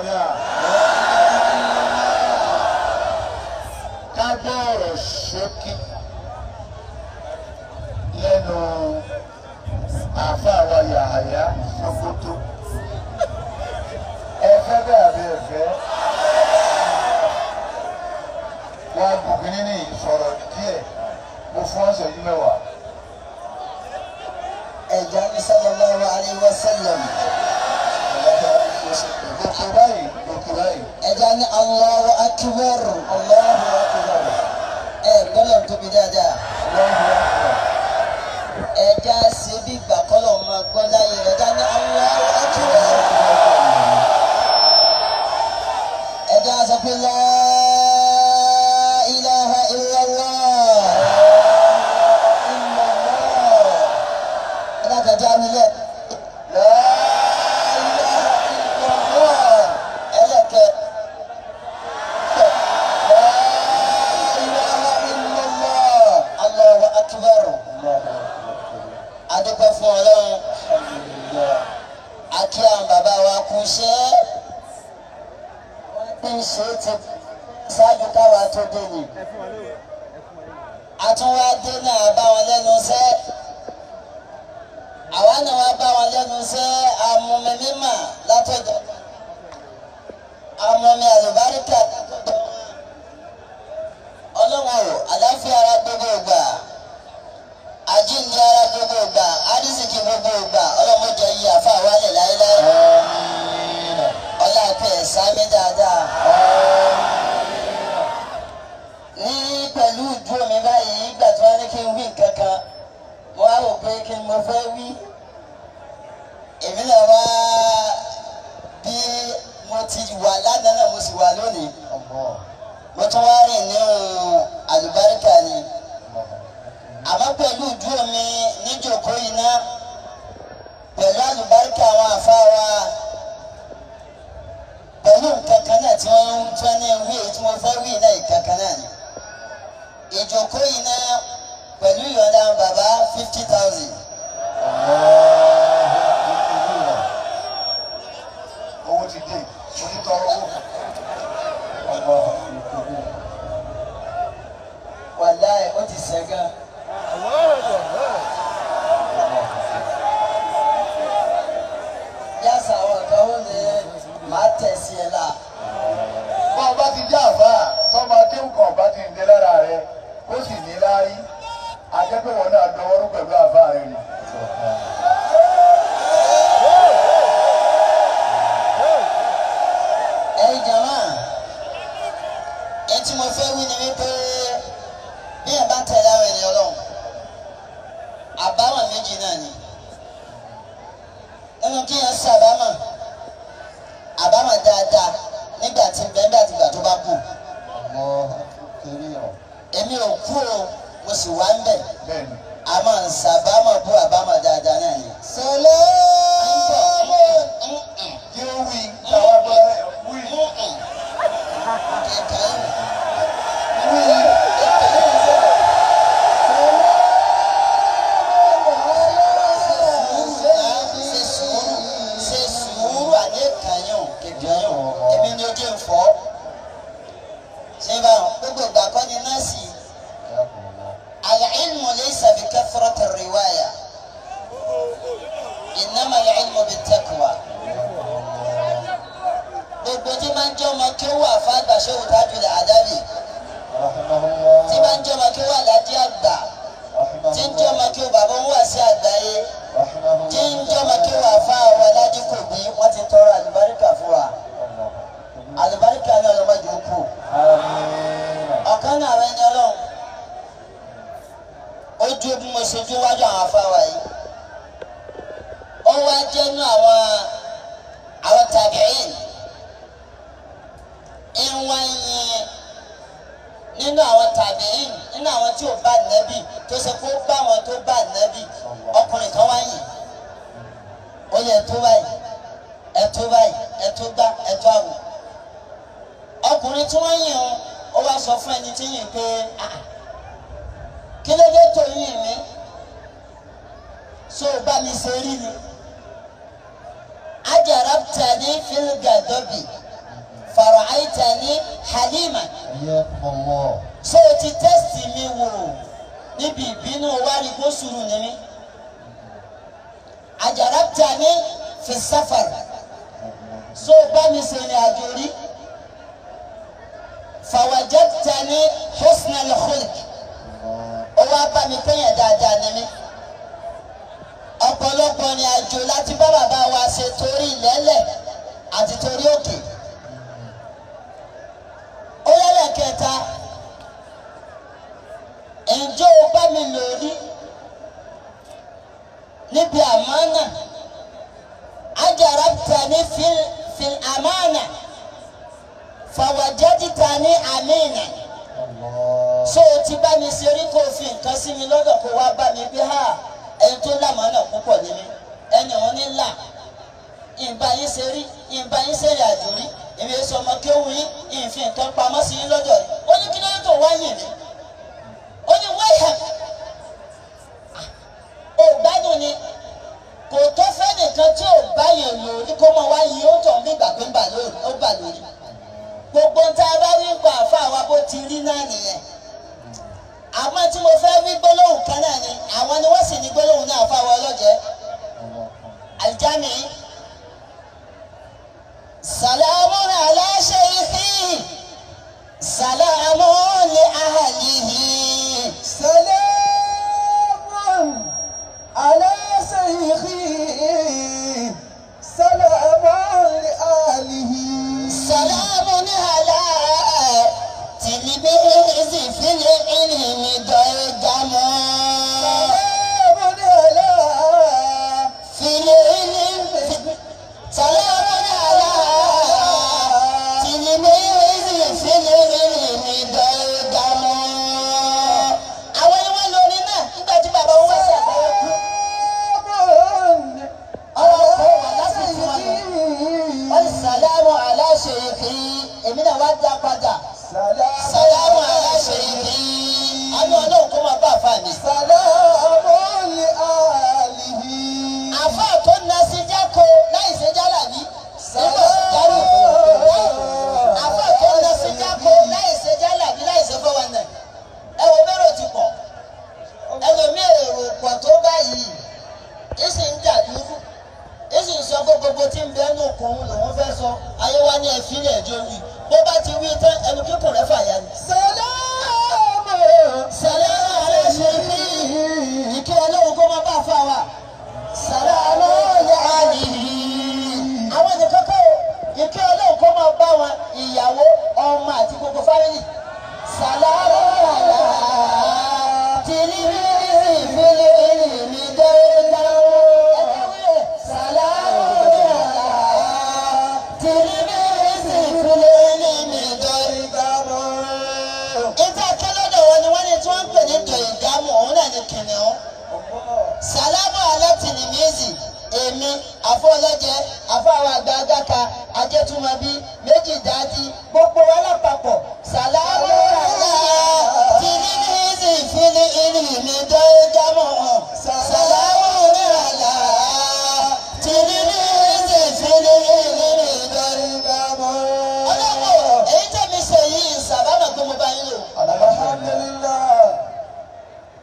dáadáa. Ká gbọ́ ọ̀rọ̀ ṣókí lẹ́nu àáfàá wa Yàhàyá Sókótó. Ẹ fẹ́ bẹ́ẹ̀ àbí ẹ fẹ́? Wọ́n gòkè nínú ìsọ̀rọ̀ díẹ̀, mo fún ọ̀sẹ̀ yìí mẹ́wàá. Ẹja ní sallallahu alayhi wa sallam. Gòkè báyìí, gòkè báyìí. Ẹja ní Allahu akbar. Allahu akbar. Ẹ gbọ́dọ̀ tóbi dáadáa. Allahu akbar. Ẹja ṣe bí gbàkọ́lọ̀ máa gbọ́ láyé rẹ̀. Ẹja ní Allahu akbar. Ẹja sọ pé la ilaha illallah. Ẹja kẹjá nílẹ̀. La ilaha illallah. Ẹlẹ́kẹ̀. La ilaha illallah. Allahu akbar. Allahu akbar. Adúpẹ́ fún Ọlọ́run. Alhamdulillah. Akí àwọn bàbá wa kú iṣẹ́. Wọ́n ti ń ṣe é ti ṣáájú káwa tó dé ni. Àtúnwádé náà bá wọn lẹ́nu iṣẹ́. Àwa náà wá bá wọn lẹ́nu iṣẹ́ amúmi mímà látọ̀dọ̀. Amúmi àlùbáríkà látọ̀dọ̀ wọn. Ọlọ́run o, àlàáfíà ara gbogbo ìgbà. Àjíǹde ara gbogbo ìgbà. Àrísìkí gbogbo ìgbà. Ọlọ́run jẹ́ yí àfa wálẹ̀ láéláé. Àmín. Ọlá pé ẹ̀sá mi dáadáa. Àmín. Ní pẹ̀lú ìdúró mi báyìí, ìgbà tí wọ́n ní kí n wí nǹkan kan, mo wá wò pé kí ni mo fẹ́ wí. Èmi náà wá bí mo ti wà lánàá náà mo sì wà lónìí. Allah. Mo tún wá rìn ní àlùbáríkà ni. Àmọ́ pẹ̀lú ìdúró mi níjòkó iná, pẹ̀lú àlùbáríkà àwọn àfáà wa, pẹ̀lú nǹkan kan náà tí wọ́n ń tí wọ́n ní wí èyí tí mo fẹ́ wí náà nǹkan kan náà ni. Ìjòkó yìí náà pẹ̀lú ìyọ̀ǹda bàbá 50,000. Owó ti dé, mo ti tọrọ owó. Allahu akbar. Wàláì ó ti sẹ́ gan. Yásà àwọn kan ó ní màá tẹ̀ sí ẹ la. Bọ́ ọba ti já àfáà, tọ́mọ akéwù kan ọba ti ń dé lára rẹ, ó sì ní láárí. Akẹ́kọ̀ọ́ náà dọwọ́rú pẹ̀lú àfáà rẹ ni. Ẹ̀yin jàmá, èyí tí mo fẹ́ wí ni wípé bí ẹ bá tẹ̀lé àwọn ènìyàn lọ́hùn, àbámọ̀ méjì náà ni. Nínú kí yẹn sábàámọ̀, àbámọ̀ dáadáa nígbà tí ń bẹ nígbà tí ìgbà tó bá kù. Èmi ò kú o, mo sì wá ń bẹ̀. Bẹ́ẹ̀ni. Àmọ́ ń sábàámọ̀ bú àbámọ̀ dáadáa náà ni. Sàlámù. Kí ó wí, táwa gbọ́ rẹ̀ wí. Kẹ̀kẹ́ yìí. Wí. Ṣe sùúrù, ṣe sùúrù àní kàyàn kẹkẹyàn èmi ni ojú ń fọ́. Ṣé báwọn gbogbo ìgbà kọ́ ni nọ́ọ̀sì? Al-ilmu laysa bi kathrati riwaya innama al-ilmu bit-taqwa. Gbogbo tí máa ń jẹ́ ọmọ kí ó wà fágbà ṣéwù Tajul Adabi, tí máa ń jẹ́ ọmọ kí ó wà lájí àgbà, tí ń jẹ́ ọmọ kí ó bàbá ń wà sí àgbáyé, tí ń jẹ́ ọmọ kí ó wà fá àwọn alájí kò bí wọ́n ti tọrọ àlùbáríkà fún wa. Àlùbáríkà náà lọ́mọdé ó kù. Ọ̀kan náà àwọn ẹni Ọlọ́run ó dúró bí mo ṣe dúró wájú àwọn afáwa yìí. Ó wá jẹ́nu àwọn tàbíìn. Ìwọ̀n yẹn nínú àwọn tàbíìn, nínú àwọn tí ò bá nẹ́bì tó ṣe kó bá àwọn tó bá nẹ́bì, ọkùnrin kan wá yìn. Ó yẹ tó báyìí, ẹ tó báyìí, ẹ tó gbá, ẹ tó àwò. Ọkùnrin tí wọ́n yìn ó wá sọ fún ẹni tí yìn pé, "Ah, kí ló dé tó yìn mí? Ṣé o bá mi ṣe rí ni?" Ajarabtani fil gadabi. Fara'aytani halima. So o ti tẹ́sítì mi wò níbi ìbínú wa rí kó sùúrù ní mi. Ajarabtani fi safar. So bá mi ṣe ìrìn àjò rí. Fawajadtani husnal khulq. Ó wá bá mi péyàn dáadáa ní mi. Ọ̀pọ̀lọpọ̀ ìrìn àjò láti bá bàbá wa ṣe torí ìlẹ́lẹ̀ àti torí òkè. Ó lẹ́lẹ̀ kẹta, ǹjẹ́ o bá mi lò rí níbi àmánà? Ajarabtani fil àmánà fawajadtani àmínà. So o ti bá mi ṣe rí kó o fi nǹkan sí mi lọ́dọ̀ kó wá bá mi bí ha ẹni tó lámàánà púpọ̀ ní mi, ẹni òun ní là. Ìbá yín ṣe rí, ìbá yín ṣe rìn àjò rí, èmi èso ọmọ kéwù yín, ìfi nǹkan pamọ́ sí yín lọ́dọ̀ rí. Ó ní kí ló tó wá yìn mí? Ó ní wáyà ò gbádùn ni, kò tó fẹ́ nìkan tí ò bá yẹn lò ní kó mọ wá yìí ó tọ̀ ń bí ìgbà pé ń bà lórí, ó bà lórí. Gbogbo ń tá a bá wí pa àfa wa bó ti rí náà nìyẹn. Àmọ́ tí mo fẹ́ wí gbólóhùn kan náà ni, àwọn ni wọ́n sì ní gbólóhùn náà àfa wa ọlọ́jẹ́. Aljami. Salamun ala shaykhi, salamun li ahlihi. Salamun ala shaykhi, salamun li ahlihi. Salamun ala tilmizi fil ilmi daydamu. Salamun ala fil ilmi, salamun ala tilmizi fil ilmi daydamu. Àwọn ni wọ́n lórí náà nígbà tí bàbá wọn wá sí àgbáyé kú. Ọ̀rọ̀ ọkọ̀ wà lásìkò wọn lọ. Wọ́n ní sàlámù ala shaykhi, èmi náà wá dá padà. Sàlámù ala shaykhi, àánú Ọlọ́run kó máa bá àfa mi. Salamun li ahlihi. Àfa tó na sí jáko láì ṣe jálàbí. Nígbà jálù. Àfa tó na sí jáko láì ṣe jálàbí láì ṣe fọwọ́ náà. Ẹ wo bẹ́rẹ̀ ti pọ̀. Ẹlòmíì èrò pọ̀ tó báyìí. Ìsì ń dà dúró. Ìsì ń sọ pé gbogbo tí ń bẹ nù kùn lòun fẹ́ sọ. Ayé wa ní ẹ̀fílẹ̀ ẹ̀jọ̀ wí. Bó bá ti wí tán, ẹnu kíkùn rẹ̀ fàya ni. Salamun Sàlámù ala shaykhi. Ìkí Ọlọ́run kó máa bá àfa wa. Sàlámù li ahlihi. Àwọn nìkan kọ́ o, ìkí Ọlọ́run kó máa bá wọn ìyàwó, ọmọ àti gbogbo fámìlì. Sàlámù ala tilmizi fil ilmi daydamu. Ẹgbẹ́ wíyẹn. Sàlámù ala tilmizi fil ilmi daydamu. Ìta kẹlọ́dọ̀ wọn ni wọ́n ní tí wọ́n ń pè ní dọ̀ìdámù, òun náà ní kìnìún. Sàlámù alátìlímẹ́sì, èmi, àfọlọ́jẹ, àfọwọ́ àgbàgàkà, ajẹ́túmọ̀bí, méjì dájí, gbogbo wa lápapọ̀. Sàlámù alátìlímẹ́sì fílí ìlìmí dọ̀ìdámù. Sàlámù alátìlímẹ́sì fílí ìlìmí dọ̀ìdámù. Ọlọ́wọ́, èyí tẹ̀mí ṣe yìí ìsàbámọ̀ pé mo bá yín lò. Alhamdulillah.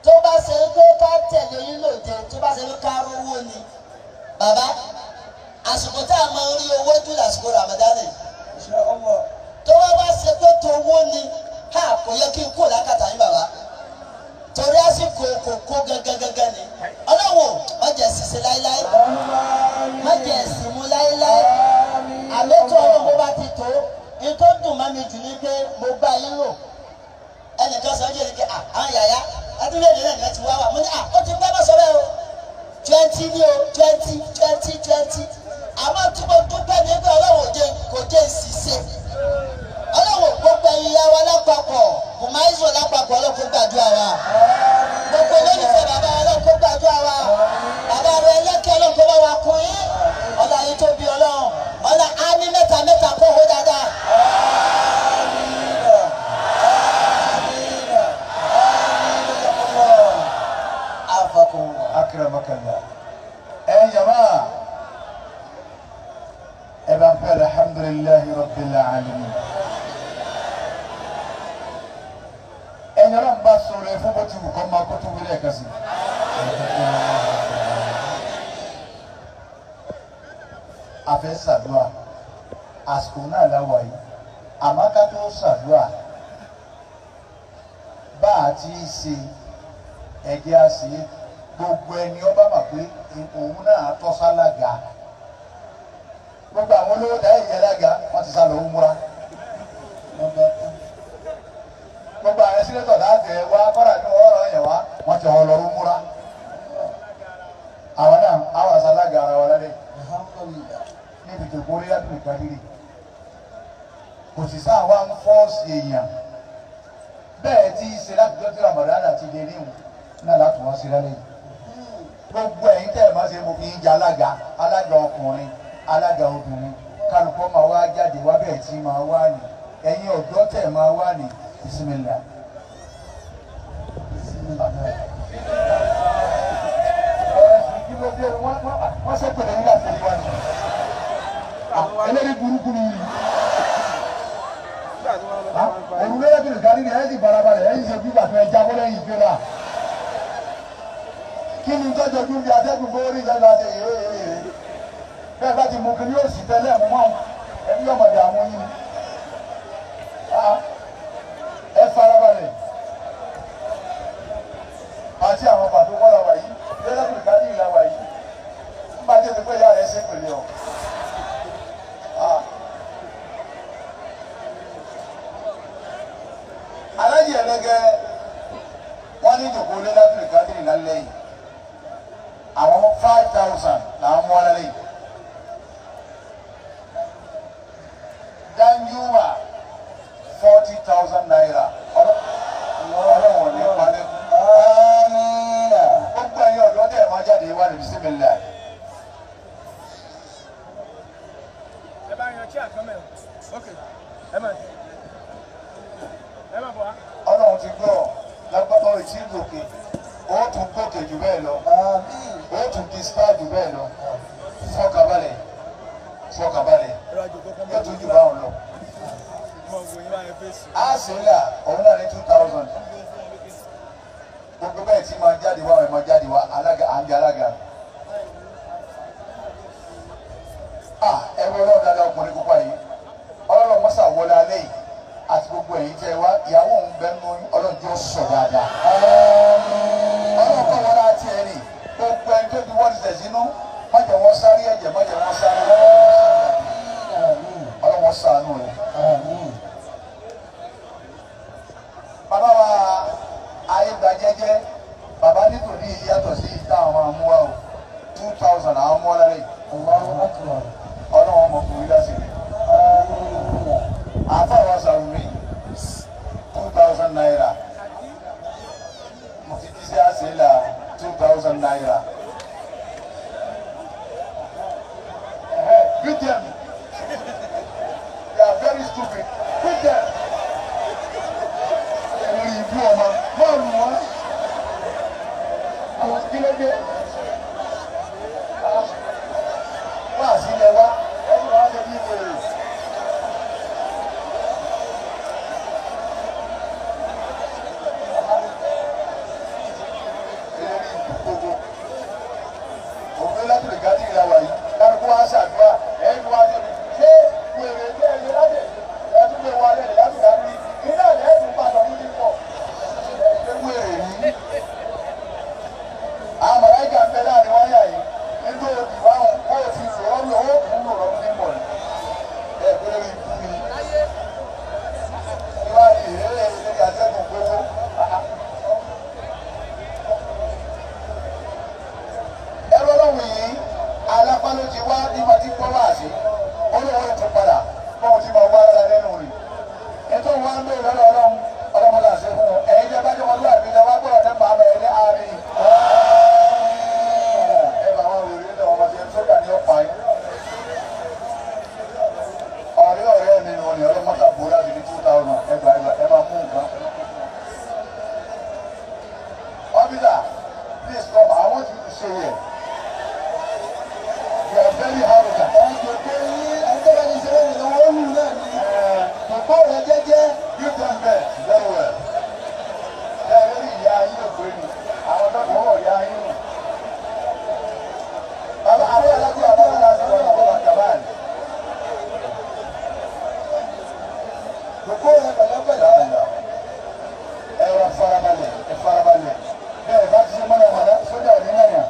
Tó bá ṣe pé ká tẹ̀lé yín lòdì, tó bá ṣe pé ká rówó ni. Bàbá, àsìkò tá a máa ń rí owó jù lásìkò Ramadan yìí. Insha Allah. Tó bá wá ṣe pé towó ni, ha kò yẹ kí n kúrò lákàtà yín bàbá. Torí àsìkò kòkó gangan ni. Ọlọ́wọ́, má jẹ́ ṣiṣẹ́ láéláé. Má jẹ́ ẹ̀sìn mu láéláé. Àlétò ọlọ́run bá ti tó. Ní tó dùn má mi jù ní pé mo bá yín lò. Ẹnìkan sọ jẹ́ pé àwọn yàyà adúlé ìdílé nìyẹn ti wá wà. Mo ní à ó ti gbẹ́ bá sọ bẹ́ẹ̀ o. 20 ní o, 20, 20, 20. Àmọ́ tí mo dúpẹ́ ní pé Ọlọ́run kò jẹ́ ìṣiṣẹ́. Ọlọ́run gbogbo ẹ̀yin ya wa lápapọ̀, Bùmáìsọ̀ lápapọ̀ Ọlọ́run kó gbàdúrà wa. Gbogbo olólùfẹ́ bàbá Ọlọ́run kó gbàdúrà wa. Bàbá rẹ ẹlẹ́kẹ́ Ọlọ́run kó bá wa kún yín. Ọlá yìí tó bí Ọlọ́run. Ọlá ámì mẹ́ta mẹ́ta kó hó dáadáa. Akramakallah. Ẹ jama, ẹ bá ń pẹ́ alhamdulillah. rabbil alamin. Ẹni ọlọ́run bá sọ̀rọ̀ ẹ fún bó ti wù kọ́ máa kó tó wílẹ̀ ẹ̀ka sí. A fẹ́ ṣàdúrà, àsìkò náà láwà yìí, àmọ́ ká tó ṣàdúrà bá a ti ṣe ẹ̀jẹ̀ á ṣe gbogbo ẹni ọba mà pé òun náà tọ́ sálága. Gbogbo àwọn olówó dá ẹ̀yẹ lága wọ́n ti sá lọ ó múra. Gbogbo àwọn sílẹ̀tọ̀ láti ẹ̀ wá kọ́ra ní ọ̀rọ̀ yẹn wá wọ́n ti ọlọ́run múra. Àwọn náà àwọn àṣàlágà ara wa lálẹ́ níbi tó kórè látòlè kábírì. Kò sì sáà wá ń fọ́ọ̀sì èèyàn bẹ́ẹ̀ tí í ṣe láti jọ́ tí Ramadan àti ilé ríhun náà láti wọ́n ṣe lálẹ́ yìí. Gbogbo ẹ̀yin tẹ́ ẹ̀ máa ṣe mo fi ń jẹ alága, alága ọkùnrin, alága obìnrin, kálukọ́ máa wá jáde wá bẹ́ẹ̀ tí máa wá ní. Ẹ̀yin ọ̀dọ́ tẹ̀ máa wá ní. Bismillah. Wọ́n ṣe pèlè nígbà tí wọ́n ní. Eléyìí burúkú ni. Òrùlé lẹ́tọ̀lù kárí ni ẹ̀ sì farabalẹ̀ ẹ̀ sì ṣe bí bàtà ẹ̀ jábọ́ lẹ́yìn ìgbéra. Kí ni tọ́jú ojú bí atẹ́gùn bórí ìjọba ṣe yéé? Bẹ́ẹ̀ bá ti mú kí ni yóò sì tẹ́lẹ̀ mú mọ́ ẹbí ọmọdé àwọn yín. Ẹ farabalẹ̀ àti àwọn pàtó kọ́lá wà yìí lẹ́lẹ́kùn ìkádì ìlà wà yìí ń bá tètè pé ìyá rẹ̀ ṣe pèlè ọ̀. Alájì ẹlẹ́gẹ́ wọ́n ní ìjòkó lẹ́lẹ́kùn ìkádì ìlà lẹ́yìn àwọn 5,000 làwọn mú wọn lẹ́yìn. Danjuma 40,000 naira. Ọlọ́run ní palẹ́ kú. Gbogbo ẹ̀yin ọ̀dọ́ tẹ̀ máa jáde wá ní bismillah. Ẹ bá yan tí àkànmẹ́ o. Ok, ẹ máa bọ̀ wá. Ọlọ́run ti gbọ́ lágbàbọ̀ ìtì gòkè, ó tún gòkè jù bẹ́ẹ̀ lọ, ó tún di star jù bẹ́ẹ̀ lọ. Fọkànbalẹ̀, fọkànbalẹ̀, yóò tún jù báwọn lọ. A sì ń là òun náà ní 2,000. Gbogbo bẹ́ẹ̀ tí máa jáde wá ẹ̀ máa jáde wá alága à ń jẹ alága. Ẹ wọ ọlọ́run dáadáa ọkùnrin pupa yìí. Ọlọ́run mọ́sà wọlé alẹ́ yìí àti gbogbo ẹ̀yin tẹ́ wá ìyàwó òun bẹ́ẹ̀ nú ọlọ́run jọ sọ dáadáa. Ọlọ́run kọ́ wọlé àti ẹ̀rìn gbogbo ẹni tó di wọ́ọ̀dì tẹ̀ sínú má jẹ́ wọ́n sáré ẹ̀jẹ̀ má jẹ́ wọ́n sáré ọlọ́run ṣàánú rẹ̀. Bàbá wa ayé gba jẹ́jẹ́ bàbá nítorí yàtọ̀ sí ìta àwọn amúwa o 2,000 àwọn amúwa lálẹ́ yìí. Ọlọ́run ọmọkùnrin láti rí. Àfa wa Sàrùmí 2,000 naira. Mo ti kí sí àṣìlá 2,000 naira. Beat them. They are very stupid. Beat them. Lórí ibú ọmọ bọ́ọ̀lù wọn. Àwọn kí ló dé? Wá sílẹ̀ wá, ẹni wàá lè ní ìwé. Lórí ibú gbogbo. Òun láti lè gádìrì la wà yìí. Kálukú wá ṣàdúrà, ẹni wàá ṣe ṣé wèrè jẹ́ ẹni láti ẹni Kókó rẹ̀ pẹ̀lẹ́pẹ̀lẹ́. Ẹ wá farabalẹ̀, ẹ farabalẹ̀. Bẹ́ẹ̀ bá ti ṣe mọ̀nàmọ́ná sójà ò ní nàyà.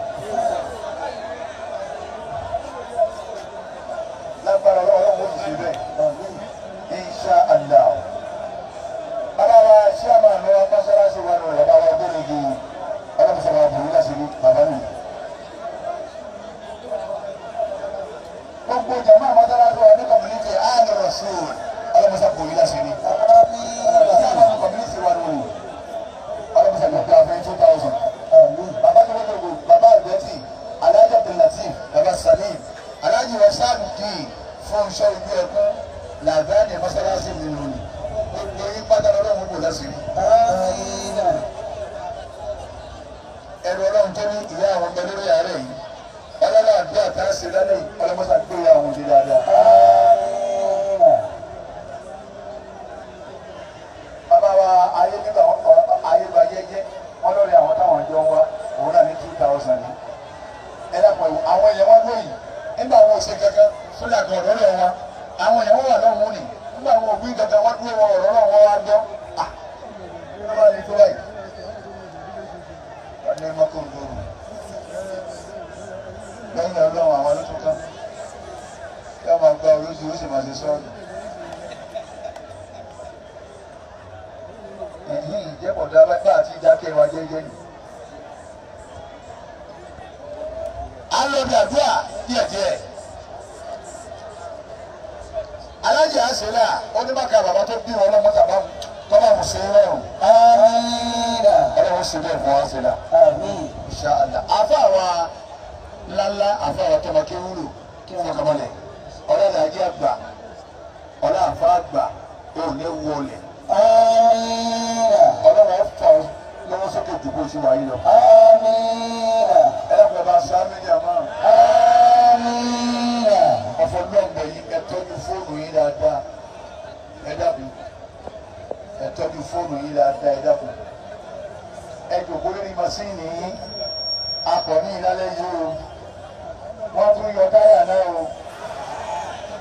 Lágbára Ọlọ́run ó ti ṣe bẹ́ẹ̀. Insha Allah. Bàbá wa ṣíàmà ní wa mọ́ṣáláṣí wa nù bàbá wa gbẹ́rẹ́gì ọlọ́run sọ̀rọ̀ àbúrò láti rí bàbá mi. Gbogbo jàmáà mọ́ṣáláṣí wa ní community Ahl Rasul ọlọ́run sọ̀rọ̀ àbúrò láti rí. Ṣíàmà ní community wa nù ọlọ́run sọ̀rọ̀ àbúrò àfẹ́ 2000. Bàbá tó wọ́n gbogbo bàbá Àgbẹ̀tì Alhaji Abdulateef bàbá Salim Alhaji Wasaluddin fún iṣẹ́ ojú ẹkún làbáni mọ́ṣáláṣí mi nù ní. Gbogbo yín pátá lọ́lọ́run kò lásìrí. Ẹrù Ọlọ́run tó ní ìyá àwọn ọmọ lórí ààrẹ yìí ọlọ́lá àdúrà tá a ṣe lálẹ́ yìí ọlọ́mọṣà gbé ìyá àwọn òde dáadáa. Bàbá wa ayé nígbà ayé gba jẹ́jẹ́ wọ́n lórí àwọn táwọn jọ ń wá òun náà ní 2000 ní. Ẹ dàpọ̀ àwọn èèyàn wọn lóyìn nígbà wọn ò ṣe kankan sójà kan ọ̀rọ̀ lọ́wọ́ wọn àwọn èèyàn wọn wà lọ́hùn-ún ni nígbà wọn ò wí kankan wọ́n dúró wọn ọ̀rọ̀ lọ́wọ́ wọn wá gbọ́. Wọ́n wá ní tó báyìí. Wọ́n ní mọ́tò ń dòrò. Lẹ́yìn Ọlọ́run àwọn ló tún kán. Kí wọ́n máa gba olóṣù ó sì máa ṣe sọ́ọ̀nù. Ẹ̀yìn ìjẹ́bọ̀dá bá àti ìdákẹ́ wa jẹ́jẹ́ ni. À ń lọ bí àdúrà díẹ̀díẹ̀. Alájà àṣẹlá onímọ̀ká bàbá tó bí wọn lọ́mọ tàbá tọ́ba mú sí rọrùn. Ọlọ́run ṣe bẹ́ẹ̀ fún wa ṣẹlá. Insha Allah. Àfa wa ńláńlá àfa wa tọmọ kí wúlò fọkànbalẹ̀. Ọlọ́run ajé àgbà ọlọ́run àfa àgbà ò ní wọlé. Ọlọ́run ọ̀fà lọ́wọ́ sókè ju bó ṣe wà yìí lọ. Ẹ dákun ẹ bá sá mídíà máa. Ọ̀fọ̀ lọ́ọ̀gbẹ̀ yìí ẹ tọ́jú fóònù yín dáadáa. Ẹ dákun ẹ tọ́jú fóònù yín dáadáa ẹ dákun. Ẹ jòkó lórí masíìnì yín. Akọ̀ ní ìlálẹ́ yìí o. Wọ́n tún yọ táyà náà o.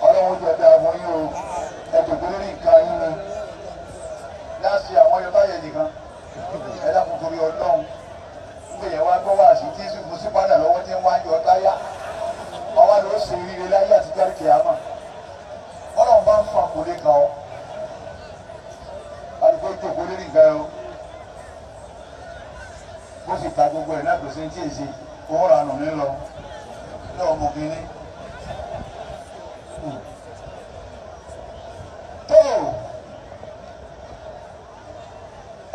Ọlọ́run jọ dáa fún yín o. Ẹ jòkó lórí nǹkan yín ni. Láti àwọn yọ táyà nìkan. Ẹ dákun torí Ọlọ́run. Nígbà yẹn wá gbọ́ wá sí tí mo sì padà lọ́wọ́ tí ń wá yọ táyà. Ọwọ́ ló ṣe oríire láyé àti jáde kìámà. Ọlọ́run bá ń fa kò lè kàn ọ́. Alùpùpù jòkó lórí nǹkan o. Bó sì ta gbogbo ẹ̀ náà kò sí ní tí èsì òun rà nù mí lọ. Lọ́wọ́ mo kí ní. Tó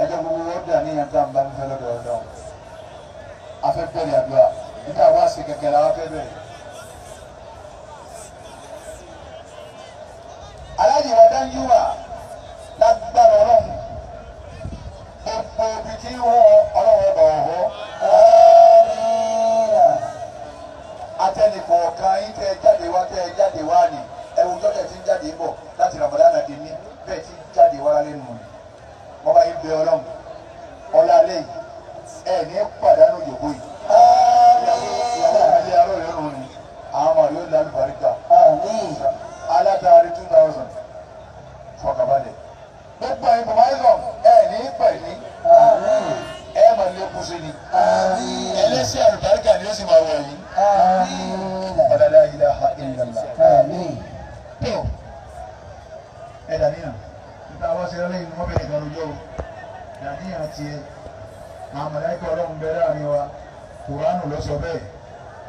ẹjọ́ gbogbo wọn dà ní ìyàtọ̀ àǹbá ń fẹ́ lọ́dọ̀ Ọlọ́run. A fẹ́ bẹ̀rẹ̀ àdúrà. Níta wá sí kẹ̀kẹ́ la wá fẹ́ bẹ̀rẹ̀. Aláàjì wa Danjuma lágbára Ọlọ́run gbogbo ibi tí wọ́n Ọlọ́run ọba ọ̀họ́. Atẹnìkọ̀ọ̀kan yín tẹ́ ẹ jáde wá tẹ́ ẹ jáde wá ni ẹ wo jọ́tẹ̀ tí ń jáde bọ̀ láti Ramadan dé ní bẹ́ẹ̀ tí ń jáde wá lẹ́nu ni. Wọ́n bá yín bẹ Ọlọ́run ọlá alẹ́ yìí ẹ ní pàdánù ìjòkó yìí. Ìyàwó mi lé arọ́ ìrọ̀rùn ni àwọn ọmọ yóò lálùbáríkà. Alátàárí 2000 fọkànbalẹ̀. Gbogbo ẹ̀yin bàbá yìí ẹ ní pẹ̀lú ẹ máa lékún sí ni. Ẹlẹ́sìn àlùbáríkà ni ó sì máa wọ̀ yín. La ilaha illallah. Tó ẹ dàníyàn níta wá sí ẹlẹ́yìn ni wọ́n bẹ̀rẹ̀ ìgbà lójó o. Dàníyàn tiẹ̀ àwọn màláíkà Ọlọ́run bẹ láàrin wa Kùránù ló sọ bẹ́ẹ̀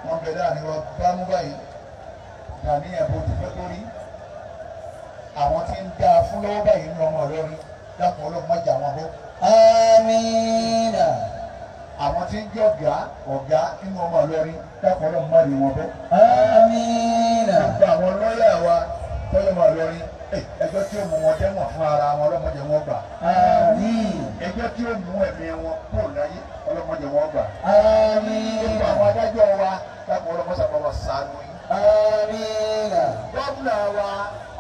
wọ́n bẹ láàrin wa bámú báyìí. Dàníyàn bó ti fẹ́ kó rí àwọn tí ń dá fún lọ́wọ́ báyìí nínú ọmọ Ìlọrin dákun Ọlọ́run má jà wọn bọ́. Àmín. Àwọn tí ń jẹ́ ọ̀gá ọ̀gá nínú ọmọ Ìlọrin dákun Ọlọ́run má rí wọn bọ́. Àmín. Gbogbo àwọn lọ́yà wa tọ́jú ọmọ Ìlọrin ẹjọ́ tí ó mú wọn dẹ́wọ̀n fún ara wọn Ọlọ́run má jẹ́ wọn gbà. Àmín. Ẹjọ́ tí ó mú ẹ̀mí wọn kúrò láyé Ọlọ́run má jẹ́ wọn gbà. Àmín. Gbogbo àwọn adájọ́ wa dákun Ọlọ́run má sábà wà ṣàánú yín. Àmín. Gómìnà wa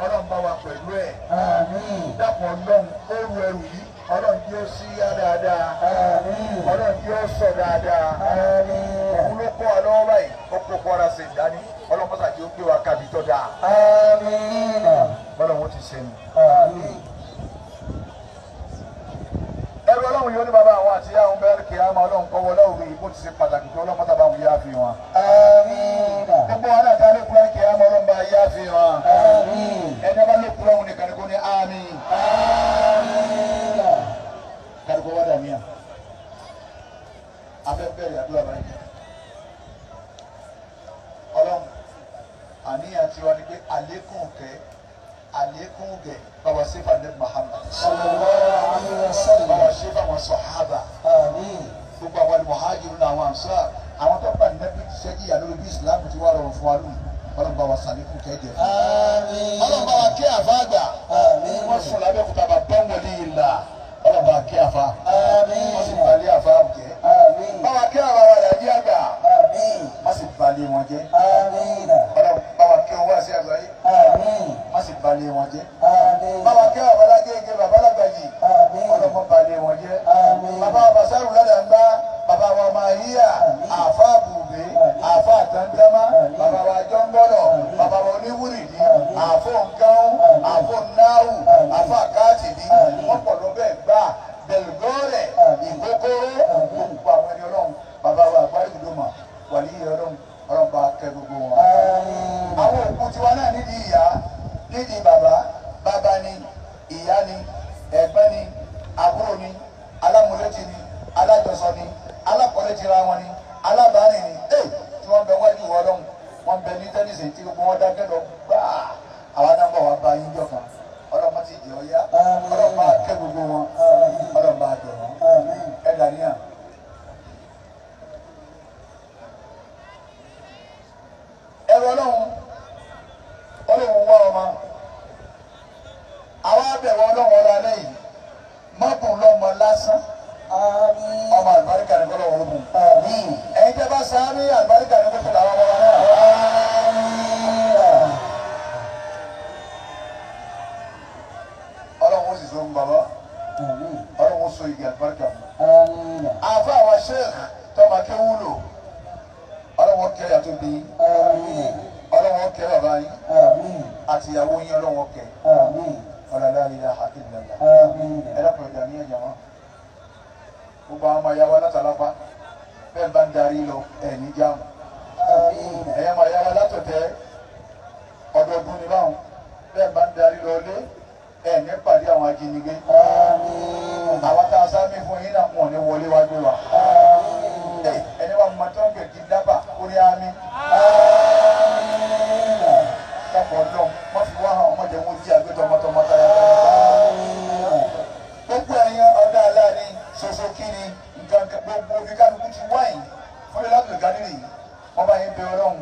Ọlọ́run bá wa pẹ̀lú ẹ̀. Àmín. Dákun Ọlọ́run ó ru ẹrù yìí Ọlọ́run tí ó sí yá dáadáa. Àmín. Ọlọ́run tí ó sọ dáadáa. Àmín. Òun ló kọ́ wa lọ́wọ́ báyìí ó kó Kwara ṣe dání Ọlọ́run mọ́sá tí ó gbé wa kábi tó dáa. Àmín. Bọ́lá wọn ti ṣe nù. Àmín. dáhùn yóò ní bàbá àwọn àti ìyá àwọn bẹ́ẹ̀ kí á máa ọlọ́run kọ́ wọlé òwe bó ti ṣe pàtàkì tó ọlọ́run mọ́tàbá àwọn yá fi wọn. Gbogbo wa náà ta ló kúrẹ́ kí á máa ọlọ́run bá yá fi wọn. Ẹni bá ló kúrẹ́ òun nìkan ni kò ní àmín. Kálukú wá dà níyà. A fẹ́ bẹ̀rẹ̀ àdúrà báyìí. Ọlọ́run àníyàn tiwa ni pé àlékún kẹ́ àlékún gẹ̀ bàbá sefa ní Muhammad. Sallallahu alayhi wa sallam. Bàbá sefa wọn sọ̀hábà. Àmín. Gbogbo àwọn al-muhajirun àwọn ansar àwọn tó bá nẹ́bí ṣẹ́jì yà lórí bí Islam ti wá rọrùn fún wa lónìí. Ọlọ́run bá wa sàlékún kẹ́jẹ fún. Àmín. Ọlọ́run bá wa kí àfa àgbà. Àmín. Wọ́n sùn lábẹ́kúta bá bá wọlé ìlà. Ọlọ́run bá kí àfa. Àmín. Wọ́n sì balẹ̀ àfa jẹ́. Àmín. Bá wa kí àwa wà lájí àgbà. Àmín. Wọ́n sì balẹ̀ wọn jẹ́. Àmín. Ọlọ́run bá wa kí owó àti àgbáyé. Àmín. Wọ́n sì balẹ̀ wọn jẹ́. Àmín. Bá wa kí àwọn babalágége babalágbàjì. Àmín. Ọlọ́mọ balẹ̀ wọn jẹ́. Àmín. Bàbá wa Basaru Ládàńgbá, bàbá wa Mahíyà, Àmín. àfa Bùbé, Àmín. àfa Àtàndámá, Àmín. bàbá wa Jọ́ngbọ́lọ̀, Àmín. bàbá wa Oníwúrìdì, Àmín. àfọ Nǹkan, Àmín. àfọ Náhù, Àmín. àfọ Àkáàtìbí, Àmín. wọ́n pọ̀ lọ bẹ́ẹ̀ gbà, Bẹ̀lgọ́rẹ̀, Àmín. Ìkókóró, Àmín. gbogbo àwọn ẹni Ọlọ́run, bàbá wa Àgbárígùdùmọ̀, wàlíyé Ọlọ́run, Ọlọ́run bá kẹ́ gbogbo wọn. Àmín. Àwọn òkú tiwa náà nídìí ìyá, nídìí bàbá, bàbá ni, ìyá ni, ẹ̀gbọ́n ni, àbúrò ni, alámúlétì ni, alájọsọ ni, alákọ̀ọ́létira wọn ni, alábàárìn ni, ee tí wọ́n bẹ wájú wọ Ọlọ́run, wọ́n bẹ ní tẹ́nísì tí gbogbo wọn dákẹ́ lọ gbáà, àwa náà bọ̀ wá bá yín jọ kan, Ọlọ́run má ti jẹ́ ọ yá, Àmín. Ọlọ́run bá kẹ́ gbogbo wọn, Àmín. Ọlọ́run bá dẹ̀ wọ́n, Àmín. ẹ dàníyàn. Ẹ̀rọ Ọlọ́run Ọlọ́run wá ọmọ àwọn abẹ̀wò Ọlọ́run ọlá lẹ́yìn mọ́kùn lọ́mọ lásán Àmín. ọmọ àlùbáríkà ní kọ́lọ́wọ́ ogun Àmín. ẹ̀yin tẹ́ bá sáámi àlùbáríkà ní kókó làwọn ọmọ wa náà. Àmín. Ọlọ́run ó sì so ń bàbá Àmín. Ọlọ́run ó so igi àlùbáríkà fún. Àmín. Àfa àwọn sheikh tọ́mọ akéwúlò Ọlọ́run ó kẹ́ ìyá tó bí yín. Àmín. Ọlọ́run ó kẹ́ bàbá yín Àmín. àti ìyàwó yín Ọlọ́run ó kẹ́ Àmín. ọ̀làlá ilaha illallah. Àmín. Ẹlẹ́kùnrin ìjà ní ẹ̀jẹ̀ wọn gbogbo àwọn ọmọ ìyàwó alátàlápá bẹ́ẹ̀ bá ń darí lọ ẹ̀ ní jáàmù. Àmín. Ẹ̀yẹ́ máa yára látọ̀tẹ́ ọdọọdún ní báwọn bẹ́ẹ̀ bá ń darí lọ lé ẹ̀ ní pàdé àwọn ajínigbé. Àmín. Àwọn tá a sáámi fún yín náà wọn ò ní wọlé wá gbé wa. Àmín. Ẹ ẹni wa mọ tó ń gbè kí dábà ó ní àmì. Àmín. Dàpọ̀ ọlọ́run wọ́n fi wá hàn ọmọdé wọn jí àgbẹ̀ tọmọtọmọ táyà táyà. Gbogbo ẹ̀yin ọ̀dà aláàní ṣoṣo kíni nǹkan kan gbogbo omi kálukú ti wáyìn fún ilé láti gánírì yìí wọ́n bá yín bẹ ọlọ́run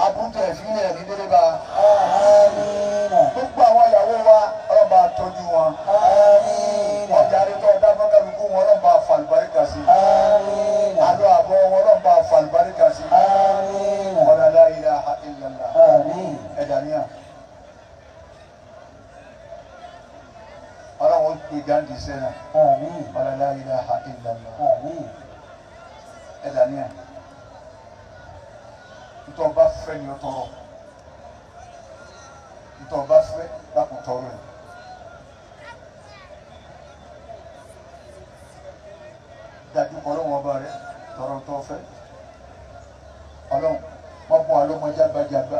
aburú tẹ̀ fílẹ̀ ní délé bá Àmín. gbogbo àwọn ìyàwó wa ọlọ́run bá tọ́jú wọn Àmín. ọjà àrètọ́ ọ̀dà fọ́nkálukú wọn ọlọ́run bá fàlùbáríkà sí Àmín. àlọ́ àbọ̀ wọn ọlọ́run bá fàlùbáríkà sí Àmín. ọ̀là la ilaha illallah Àmín. ẹ̀dà níyà ọlọ́run ó gbé gandhi sẹ́nà Àmín. ọ̀là la ilaha illallah Àmín. ẹ̀dà níyà ntọ́ ọba fẹ́ ni ọ tọrọ ntọ́ ọba fẹ́ lákùn tọrọ ẹ̀ dájú kọ ọlọ́run ọba rẹ tọrọ ntọ́ fẹ́ ọlọ́run mọ́ bọ́ alọ́mọ jágbajàgba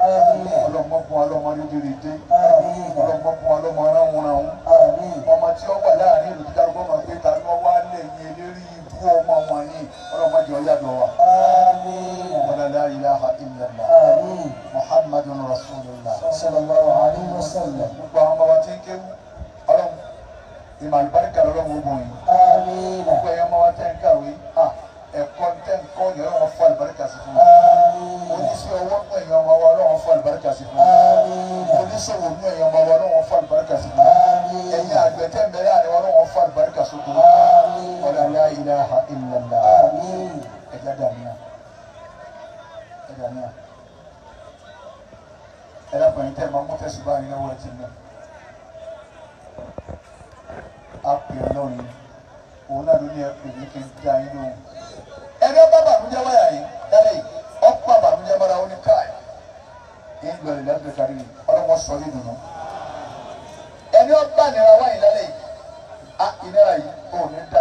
Àmín. ọlọ́run mọ́ bọ́ alọ́mọ rédèrèdè Àmín. ọlọ́run mọ́ bọ́ alọ́mọ ránwọ̀nránwọ̀n Àmín. ọmọ tí ó wà láàrin ìlú tí kálukú máa gbé ta ló wá lẹ́yìn eléré ibú ọmọ wọ̀nyí ọlọ́run má jẹ́ ó yàdọ̀ wa. Àmín. Wala la ilaha illallah. Àmín. Muhammadun Rasulullah. Sallallahu alayhi wa sallam. Gbogbo àwọn ọmọ wa tí ń kéwú ọlọ́run ìmọ̀ àlùbáríkà lọ́lọ́run ó bọ̀ yín. Àmín. Gbogbo ẹ̀yàn ọmọ wa tẹ́ ń kàwé ẹ̀kọ́ tẹ́ ń kọ́ yẹn ọlọ́run fún àlùbáríkà sí fún wa. Àmín. Oníṣẹ́ ọwọ́ nú ẹ̀yàn ọmọ wa ọlọ́run fún àlùbáríkà sí fún wa. Àmín. Oníṣòwò nú ẹ̀yàn ọmọ wa ọlọ́run fún àlùbáríkà sí fún wa. Àmín. Ẹ̀yin àgbẹ̀ tẹ́ ń bẹ láàrin wa ọlọ́run fún àlùbáríkà sóko. Àmín. Wala la ilaha illallah. Àmín. Ẹ̀já dàníyà. Ẹ̀já níyà. Ẹ̀dá pẹ̀lú tẹ́ ẹ̀ máa mú tẹ̀sùbá yín lọ́wọ́ ẹ̀ ti mú. A pè ọlọ́run yìí. Òun náà ló ní ẹ pè mí kí n dá yín lóhùn. Ẹni ọba bànújẹ́ wáyà yìí dálẹ́ yìí ọ̀pọ̀ bànújẹ́ mọ́ra ó ní káì. Ń lọ ìlú láti kárí yìí ọlọ́wọ́ sọ ní ìdùnnú. Ẹni ọba nira wáyé lálẹ́ yìí a ìnira yìí ò ní dá